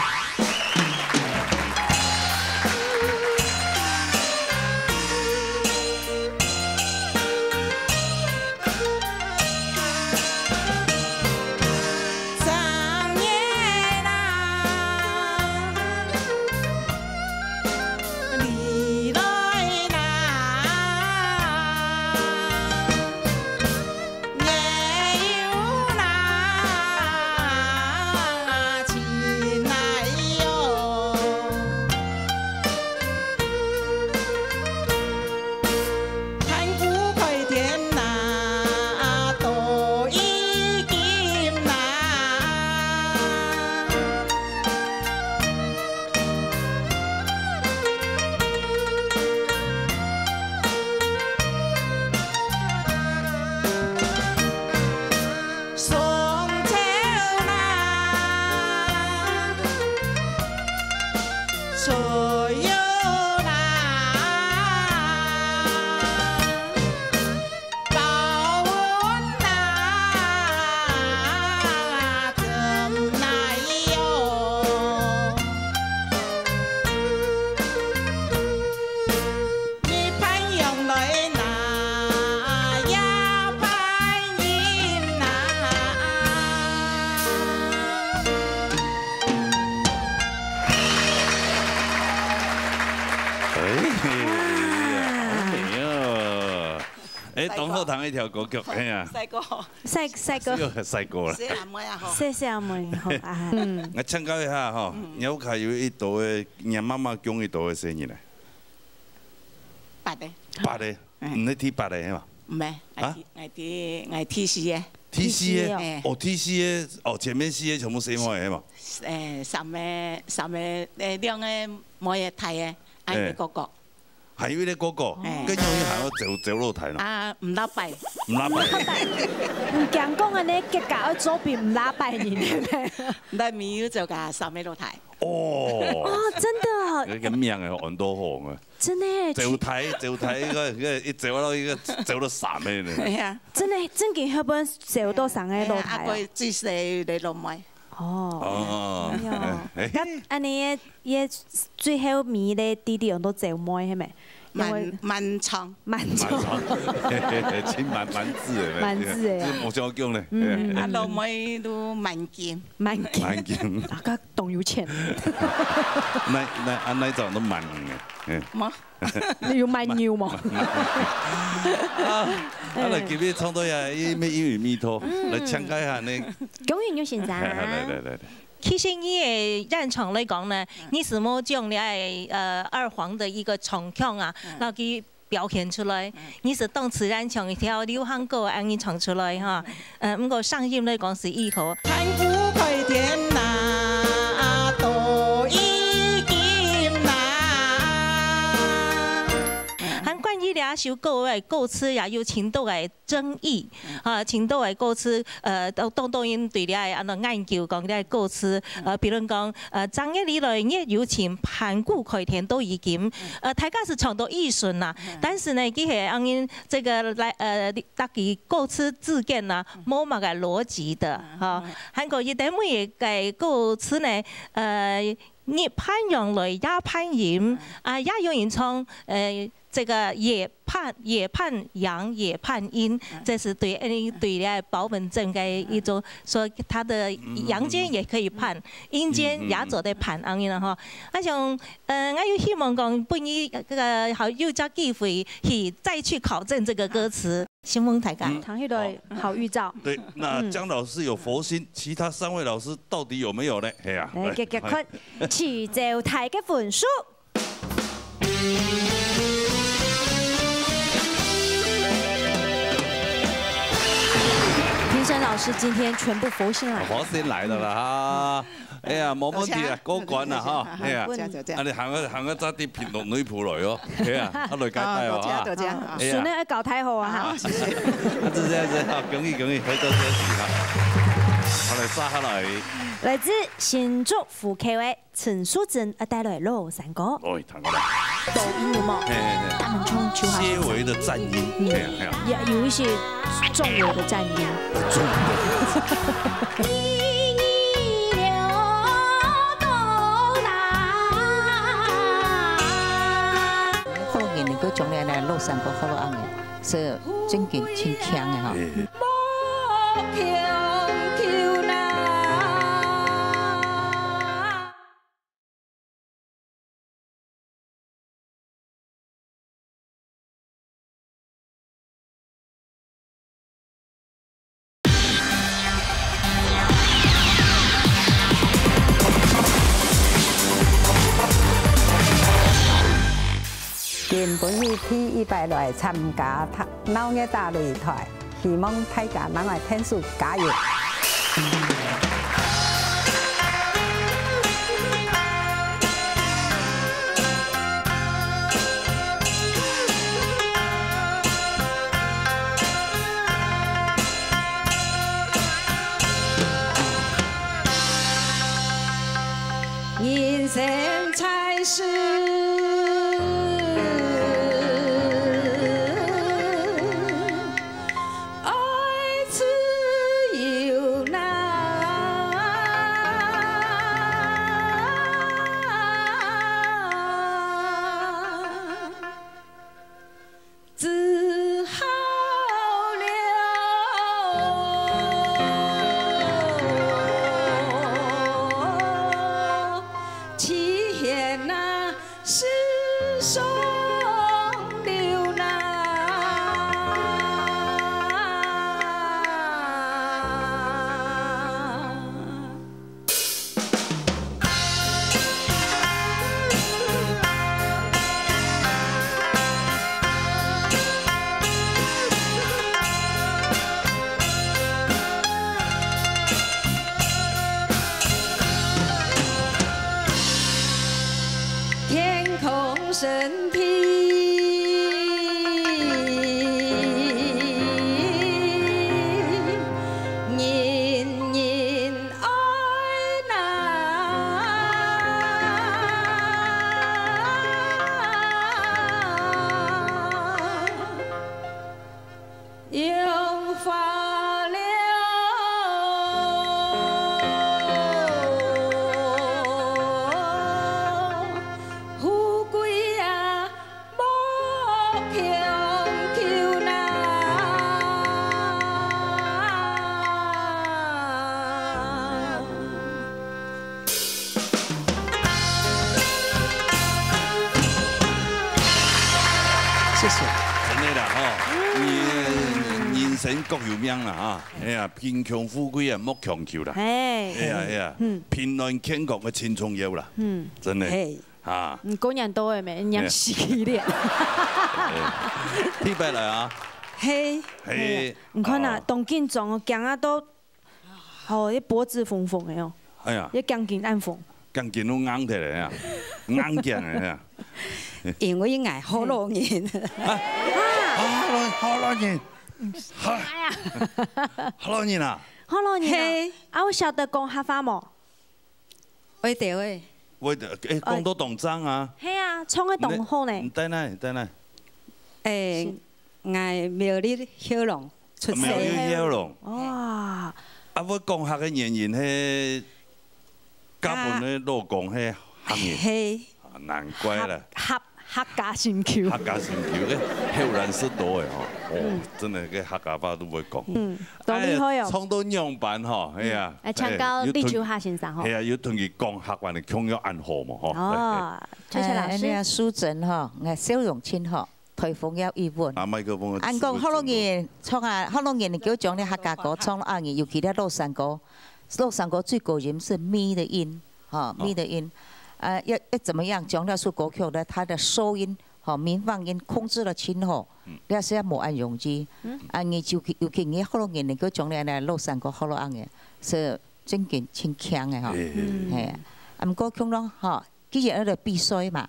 哎，當好聽一條歌曲，哎呀，細个，細，細个，細个啦。細阿妹啊，吼。細細阿妹，好啊。嗯。𠊎請教一下吼，你屋下有一朵个，你媽媽降一朵个細人呢？八个。八个，嗯。你第八个係嘛？毋係，啊？𠊎第，𠊎第，𠊎第四个。第四个？第四个哦。哎。哦，第四个，哦，前面四个全部細妹个係嘛？哎，三个，三个，哎，兩个妹个大个，啊，哎。一个哥哥。 還有一个哥哥，哎。該樣伊還愛走，走落台呢？啊，毋拉拜。毋拉拜。毋驚講恁呢，結果愛做兵毋拉拜人呢。毋拉，毋有走个三个落台。哦。哦，真的哦。該个命啊，安到好啊。真的耶，走台，走台，一个，一个，一走到一个，走到三个呢。哎呀。真的，正經會分走到三个落台哦。哎呀，啊，佢最細个落妹。 哦。哦。哎喲，哎。該恁呢个，个最後尾个弟弟用到做妹係無？滿，滿場。滿場。滿場。真滿，滿子个咩？滿子个啊。這無相共呢。嗯。啊，老妹都滿金。滿金。滿金。啊，佢當有錢。那，那，啊，哪一種都滿的，嗯。無。 你有賣牛無？啊，啊，來，今日創作呀，因為，因為彌陀，來請教一下呢。恭喜你先生。來，來，來，來。其實你个演唱來講呢，你係無將你个，呃，二黃个一个唱腔啊，嗯。然後佢表現出來，嗯。你係當自然像一條流行歌恁樣唱出來哈。 呃，毋過聲音來講係異好。盤古開天呐，都已經呐。還關於這首歌个歌詞也有盡多个爭議，啊，盡多个歌詞，呃，當，當多人對這个恁樣研究，講這个歌詞，呃，比如講，呃，正月裡來月有情，盤古開天都已經，呃，大家係唱到異順啦，但是呢，佢係恁樣這个來，呃， 逐句歌詞之間啊，無麼个邏輯个，哈。還過佢等每一个歌詞呢，呃，日盼陽來夜盼陰，啊，也有人唱，呃，這个夜盼，夜盼陽，夜盼陰，這係對，呃，對這个包文婧个一種，說他的陽間也可以盼，陰間也做得盼，恁樣啦，哈。啊，像，呃，𠊎有希望講，分你，呃，好，有隻機會去再去考證這个歌詞。 先問大家。嗯。聽起來好預兆。對，那姜老師有佛心，其他三位老師到底有沒有呢？嘿啊，來，結，結果，來。去找大家分數。評審老師今天全部佛心來。佛心來了啦，哈。 哎呀，無問題啊，好，請。過關啦，哈，哎呀，請，請，請。啊，你行个，行个早點評論內部來哦，哎呀，啊，來交代哦，啊，多謝，哈。多謝，啊。哎呀。順便愛交代好啊，哈。好，謝謝。啊，就這樣子，哈，恭喜，恭喜，回到休息，哈。好，來，接下來。來自新竹湖口个陳淑貞，啊，帶來老山歌。來，聽過來。抖音有無？嘿，嘿，嘿。他們就，就好像些微的戰音，嗯。嘿啊，嘿啊。也有一些重微的戰音。重微的。 好人能夠將你來落山過好了恁樣，是真經真強的吼。今晡日第一擺來參加大，鬧熱大擂台，希望大家摎𠊎𢯭手加油。 人生在世，愛自由。香球啦。谢谢。真的啦吼，你人生各有命啦哈。哎呀，贫穷富贵啊，莫强求啦。哎。哎呀哎呀，嗯。平安健康个真重要啦。嗯。真的。哎。 啊。嗯，果然都会没，人家嘿。洗脸。嘿，特别来啊。嘿，嘿。嘿啊，你看呐，哦。当紧张哦，讲啊都，哦，这脖子红红的哦，哎呀。也赶紧按红。赶紧都硬起来啊，硬起来啊。因为俺好老人。啊，好老，好老人，好，好老人啊。好老人啊，嘿。啊，我晓得讲客话无？ 会得会。会得，诶，哦。讲到当正啊。嘿啊，唱个当好呢。你在哪？你在哪？诶，是。𠊎苗栗後龍出世。苗栗後龍。哇。啊，會講客个原因係，嫁分个老公係客人。嘿。啊，難怪啦。客，客，客家心臼。客家心臼，誒，後來食多誒吼，哦，嗯。真的个客家話都會講。嗯，當厲害哦。哎呀，唱到仰般吼，哎呀，嗯，來請教李秋霞先生吼。哎，有同，哎呀，有同佢講客話个腔調恁好無吼？哦，哎，哎。接下來老師。哎，那個淑珍吼，𠊎笑容盡好，台風要一穩。拿麥克風。恁講，學老人唱啊，學老人你叫將你客家歌唱啊，尤其咧老山歌，老山歌最高音係咪的音，吼，哦。咪的音。呃，要，要怎麼樣將那首歌曲呢，它的收音 吼，民放音控制了盡好，嗯。這係無恁容易。嗯。啊，你就去，尤其你學老人能夠將你安尼老山歌學老恁樣，係真經真強个吼。嘿，嘿，嘿。嘿，啊，毋過共樣吼，既然愛來比賽嘛，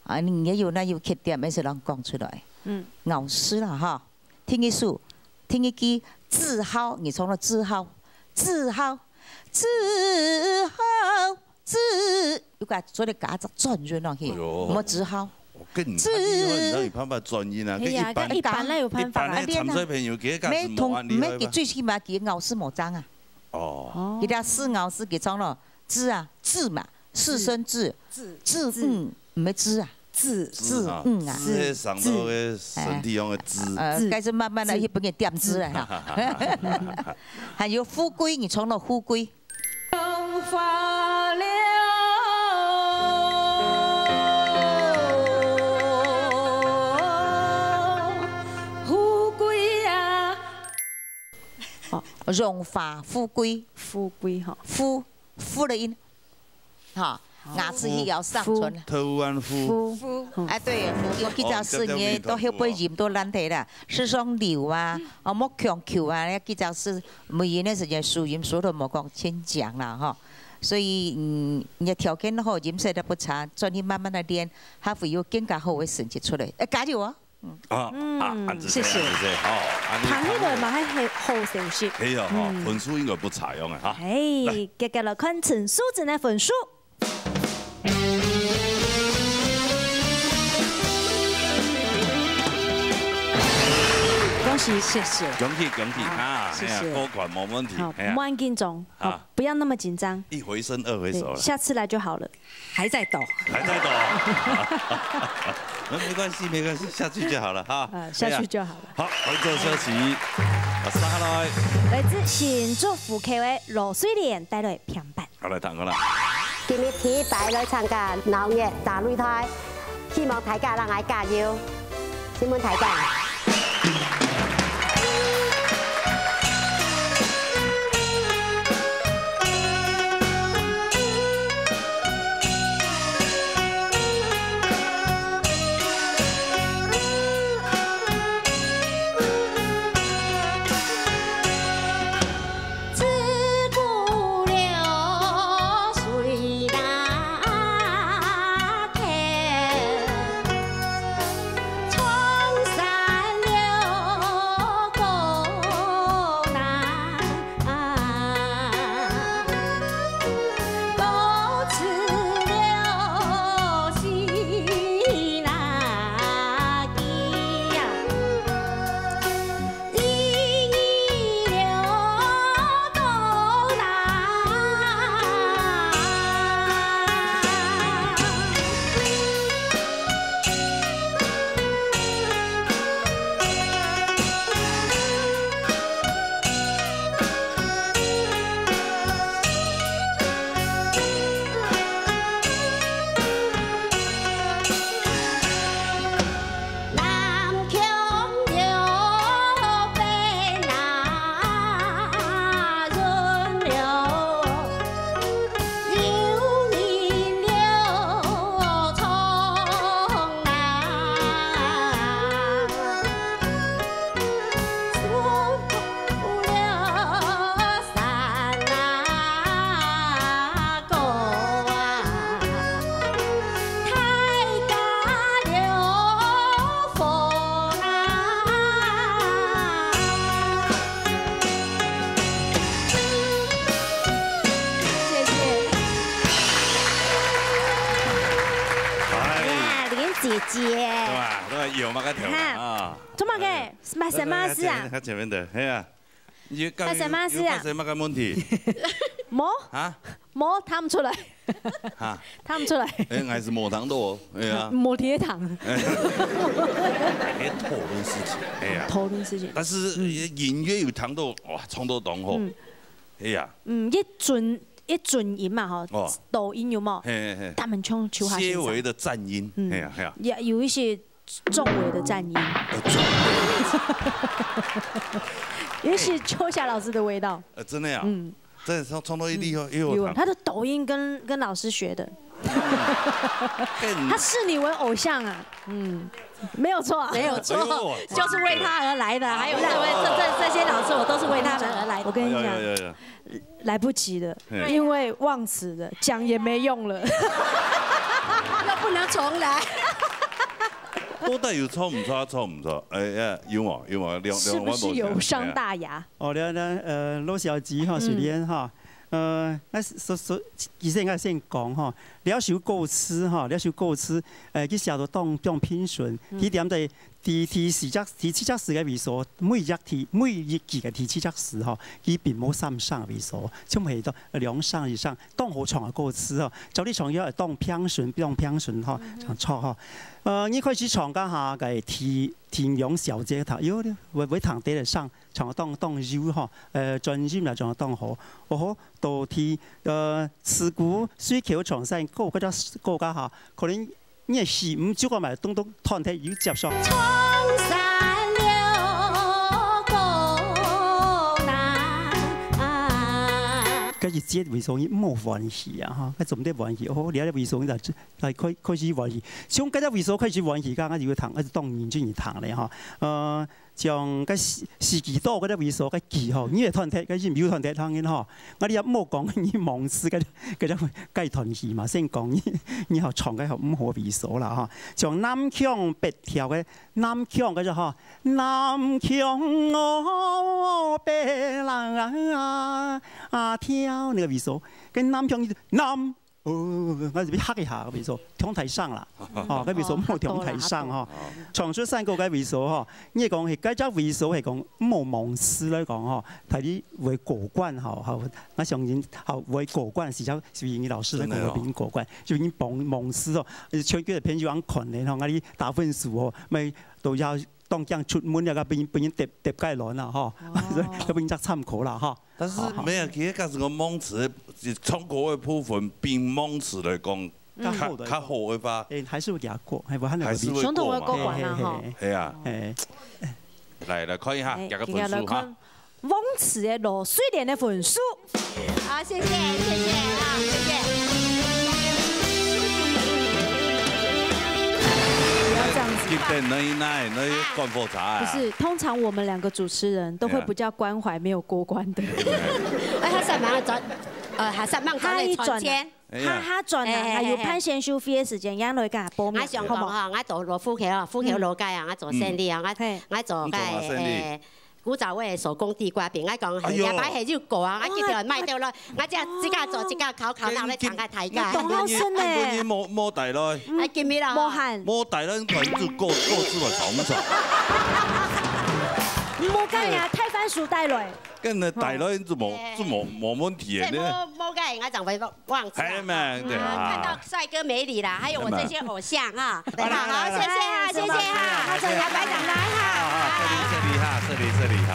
啊，你也有那有缺點，也係摎講出來。嗯。咬字啦吼，第一首，第一句，字號，你唱到字號，字號，字號。 字，又甲做得加隻轉音落去，哎喲。莫字號。哦，更厲害，字。你哪有辦法轉音啊？哎呀，跟一般，跟一般哪有辦法啊？一般个參賽朋友，佢个字無恁厲害吧？無同，無，佢最起碼佢咬字無正啊。哦。哦。佢个字咬字佢唱咯，字啊，字嘛，四聲字，字，字，字。嗯，毋係字啊。字。字，字啊，嗯啊。字係上到个身體上个字。字。呃，字。該係慢慢个去分佢點字啊，哈。還有富貴，你唱咯富貴。 榮華了。富貴啊。哦，榮華富貴。富貴吼。富，富的音，哈，哦。牙齒去咬上唇。富。豆腐ăn phu。富。富。哎，對，富，有幾隻字呢，哦，都後背音都爛忒啦，係上流啊，哦，莫強求啊，幾隻字 每日个時間，輸音輸都無講真強啦，吼。所以，嗯，你个條件好，音色都不差，轉去慢慢个練，還會有更加好个成績出來。哎，加油哦！嗯。啊，啊，嗯，恁仔細，謝謝。恁仔細，吼，恁仔聽起來嘛，還係好成績。係哦，吼，嗯。分數應該不差樣个，哈。嘿，來。接下來看陳淑珍个分數。 恭喜，謝謝。恭喜，恭喜，好，啊，謝謝。哎呀，過關無問題，好，哎呀。莫緊張，好，好。不要那麼緊張。一回生，二回熟了。對，下次來就好了。還在抖。還在抖。那沒關係，沒關係，下去就好了哈。啊，下去就好了。哎呀，好，來做下棋。啊，接下來。來自新竹湖口个羅瑞蓮帶來評判。 好，來，聽過啦。今日第一擺來參加鬧熱大擂台，希望大家摎𠊎加油。請問大家。我们个头啊。做么个？发生么事啊？他前面的，哎呀，你到底有，发生么事啊？有发生么个问题？无，啊？无，听毋出来。哈？听毋出来。哎，还是无听到哦，哎呀。无听到。哎，讨论事情，哎呀。讨论事情。但是隐约有听到，哇，唱到当好。嗯。哎呀。嗯，一准，一准音嘛，吼，哦。抖音有无？嘿，嘿，嘿。他们唱秋下先生。些微的颤音，嗯。哎呀，哎呀。也有一些 重尾的颤音。呃，重尾。也许秋霞老师的味道。呃，真的呀？嗯。真的唱，唱到一粒哦，嗯，又有糖。有，他的抖音跟，跟老师学的。嗯。他视你为偶像啊。嗯，没有错啊。没有错，哎呦。就是为他而来的，还有这位，这，这，这些老师，我都是为他们而来的。我跟你讲，哎呀，哎呀，哎呀。 来不及了，嘿。因为忘词了，讲也没用了。又不能重来。到底有唱毋出，唱毋出？哎呀，有無？有無？兩，是不是有伤大雅？兩，兩，哎呀。哦，了，了，呃，羅小姐哈，嗯。水蓮哈，呃，那是，是，是，其實應該先講哈，這首歌詞哈，這首歌詞，呃，佢寫到當，當平順，嗯。佢點在 第，第四隻，第七隻字个位所，每一隻第，每一句个第七隻字吼，佢並無三聲个位所，全部係到兩聲以上，當好唱个歌詞吼。照理唱要當平順，當平順吼，嗯哼。唱錯吼。呃，你開始唱該下个第，第兩小節頭，喲，會，會聽得上，唱當，當優吼，呃，轉音啦，唱當好。哦吼，到第，呃，自古水橋唱山歌，該隻歌該下，可能 你係四五足个嘛，咚咚斷忒又接上。唱山了歌啦。該一節位所你莫歡喜啊，哈，該做毋得歡喜，哦，你个位所你就，就開，開始歡喜。從該隻位所開始歡喜，剛剛就會聽，還係當認真去聽咧，哈。呃， 像該四，四季島該隻位所，該季吼，你會斷忒，該音又斷忒，當然吼。𠊎這也莫講你忘詞該，該隻，該斷去嘛，先講你，你吼唱該吼毋好位所啦吼。像南腔北調个，南腔該隻吼，南腔哦，北人啊，啊，調那個位所，跟南腔一直南 哦，𠊎係要嚇一下，比如說，中台上啦，哦，該比如說莫中台上哈，唱出山歌該位所哈，你講係該隻位所係講莫忘詞來講哈，大家會過關哈，好，𠊎相信好會過關，是叫是因為老師來講會分你過關，就因為忘忘詞哦，全國个朋友恁看呢，吼，𠊎哩打分數哦，乜都要 當驚出門了，該分人分人跌跌雞卵啊，吼，哦。所以該分人參考啦，吼。但是好，好。沒有，其實假使講忘詞，唱歌个部分，比忘詞來講，嗯。較好的。較好的話，誒，還是有點過，還無還有還是會過嘛。相同个過關啊，吼。嘿，嘿，嘿。係啊。誒。來，來看一下，誒，加個分數哈。今日來看 忘詞个羅水蓮个分數。好，謝謝，謝謝啊，謝謝。不要這樣子。今天那一那那趕火車啊。不是，通常我們兩個主持人都會比較關懷沒有過關的。哎，他上班轉，呃，他上班轉來賺錢。 哎呀。哈哈轉啊，哎，哎，還有潘先生飛个時間，讓來跟他報名，𠊎想講吼，好無？𠊎到羅富橋哦，富橋老街啊，𠊎做生理啊，𠊎，嘿。𠊎做該，你做麼生理？誒，古早味手工地瓜餅，𠊎講，哎喲。兩百係有過啊，𠊎一條賣掉了，𠊎這自家做，自家烤，烤到來唱个大家。你當好心呢。你無，無帶來。哎，今日啦。無閒。無帶來，你看你就過，過出來爽爽。無帶啊，太番薯帶來。 跟你帶來就無，就無，無問題个呢。這無，無該，𠊎正會忘，忘記啊。係咩？對啊。啊，看到帥哥美女啦，還有我這些偶像啊。對啊，好，謝謝哈，謝謝哈，好，謝謝，拜拜，拜拜哈。好，好，這裡，這裡哈，這裡，這裡哈，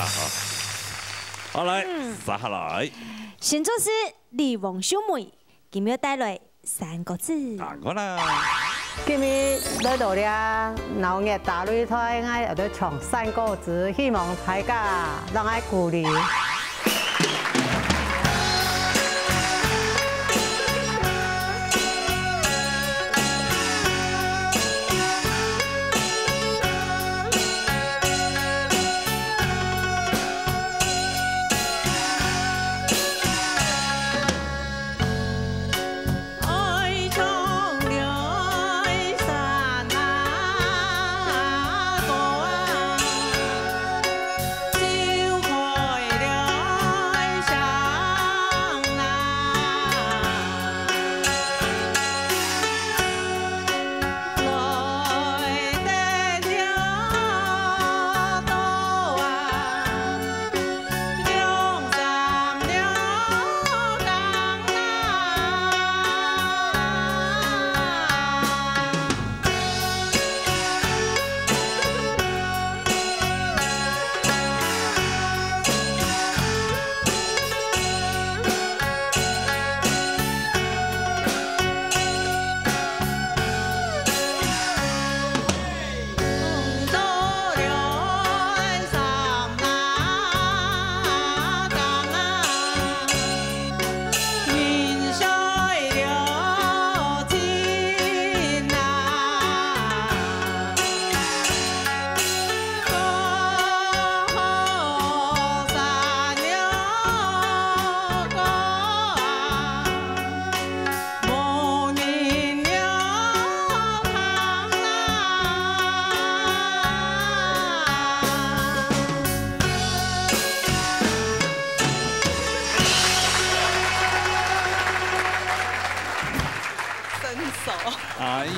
好。好，來，嗯。接下來。新竹市李王秀梅，今日帶來 山歌子。打過來。今日來到這鬧熱大擂台，𠊎愛來唱山歌子，希望大家讓𠊎鼓勵。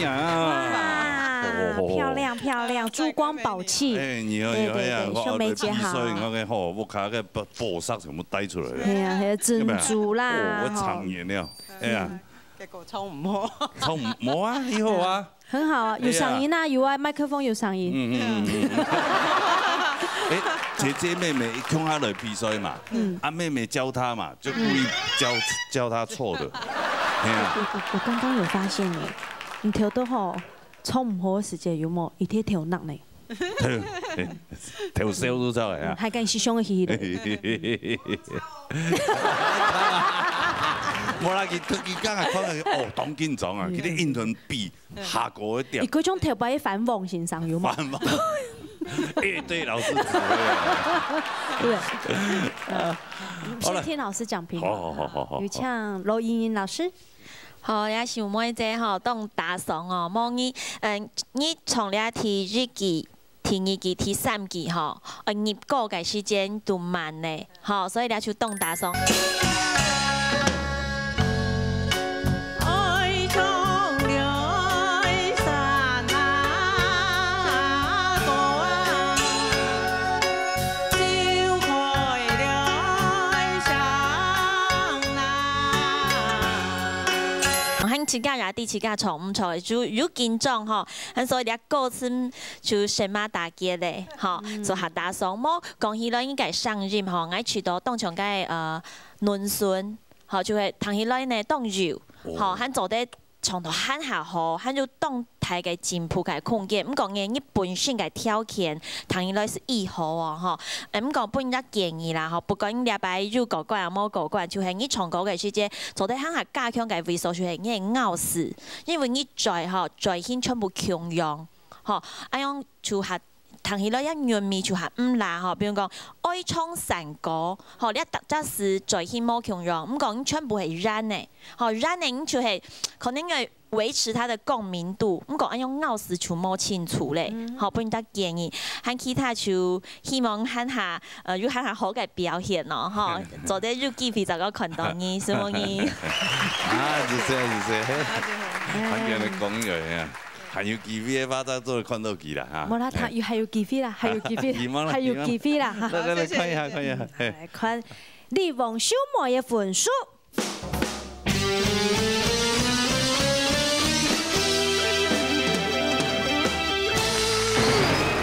呀。哇，哦，漂亮漂亮，珠光宝气。哎，你好，对，你好，对，对，我，秀梅姐好。我个吼，屋下个宝，宝石全部带出来了。哎呀，还有珍珠啦，有没有？哦，我吼。藏眼了。哎呀。嗯。结果唱毋好。唱毋，无啊，你好啊。很好啊，有声音啊，哎呀。有啊，麦克风有声音。嗯，嗯，嗯，嗯。哎，姐姐妹妹共下来比赛嘛，嗯。啊，妹妹教她嘛，就故意教，教她错的。哎呀。我，我，我刚刚有发现耶，你头都吼，唱毋好个时节有无？一定头脑呢。头，头烧都出来啊。嗯，还敢是凶个嘻嘻的。无啦，佢，佢刚才看到，哦，當緊張啊，嗯。佢个音准比下个一点。你嗰種頭擺个反网先生有無？反网。哎，对，老师指挥啊。对。呃，好了。先听老师讲评。好，好，好，好，好。有请罗莹莹老师。 好，也想問一下吼，當打爽哦，無你，嗯，你從這第一季、第二季、第三季吼，呃，入歌个時間都慢呢，吼，所以這就當打爽。還自家也知自家唱毋著，就有緊張吼，恁所以這歌詞就神馬打結咧，吼，嗯。就較打爽。無講起來，應該聲音吼，𠊎試著當像該，呃，嫩筍，吼，就係聽起來呢，當幼，哦。吼，還做得唱到還較好，還有當大个進步个空間。毋過呢，你本身个條件，聽起來係已好哦，吼。誒，毋過分人家建議啦，吼，不管你這擺有過關啊，無過關，就係你唱歌个時節， 做得還較加強个位所就係你个咬字，因為你嘴吼，嘴型全部共樣，吼，恁樣就較聽起來也韻味就較毋罅吼。比如講，愛唱山歌，吼，你逐隻字嘴型無共樣，毋過你全部係然个，吼，然个你就係可能愛維持佢个共鳴度，毋過恁樣咬字就無清楚咧，嗯。吼，分人家建議。還其他就希望還較 呃，有還較好个表現哦，吼，做得有機會再過看到你，承蒙你。啊，謝謝，謝謝。啊，對。還有人講有呀，還有機會个話，再做得看到佢啦，哈。無啦，他有，還有機會啦，還有機會啦，希望啦，還有機會啦，哈。來，來，來，看一下，看一下，嘿。來看李王秀梅个分數。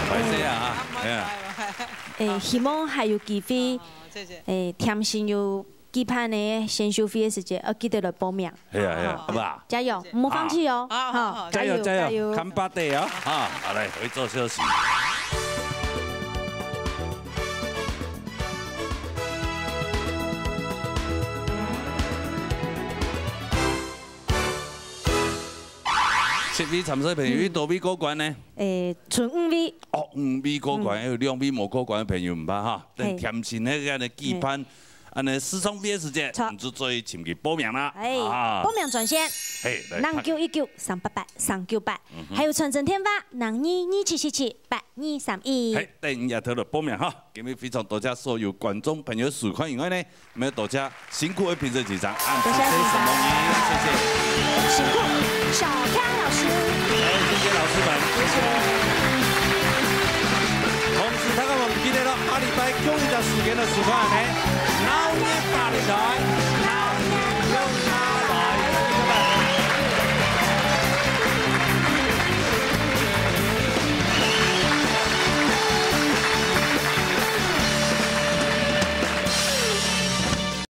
歹勢啊，哈，哎呀。誒，希望還有機會，哦，謝謝。誒，添新有舉辦个選秀會个時節，要記得來報名。係啊，係啊，好不好？加油，毋好放棄哦。好，好，好，加油，加油，加油。看吧，加油。啊，好，來，回座休息。 十位參賽朋友，嗯。有幾多位過關呢？誒，賰五位。哦，五位過關，嗯。還有兩位無過關个朋友毋怕哈，等嘿。添新个恁樣舉辦，嘿。恁樣試唱會个時節，著。你就做得尋佢報名啦。哎，啊。報名專線，嘿，來，零九一九三八八三九八，嗯哼。還有傳真電話，零二二七七七八二三一。嘿，等一下頭來報名哈。今日非常多謝所有觀眾朋友收看以外呢， 也多謝辛苦个評審團，恁仔細承蒙你，謝謝。辛苦，小剛老師。哎，謝謝老師們。謝謝。同時，大家毋記得咯，下禮拜共一隻時間來收看呢，鬧熱八零台。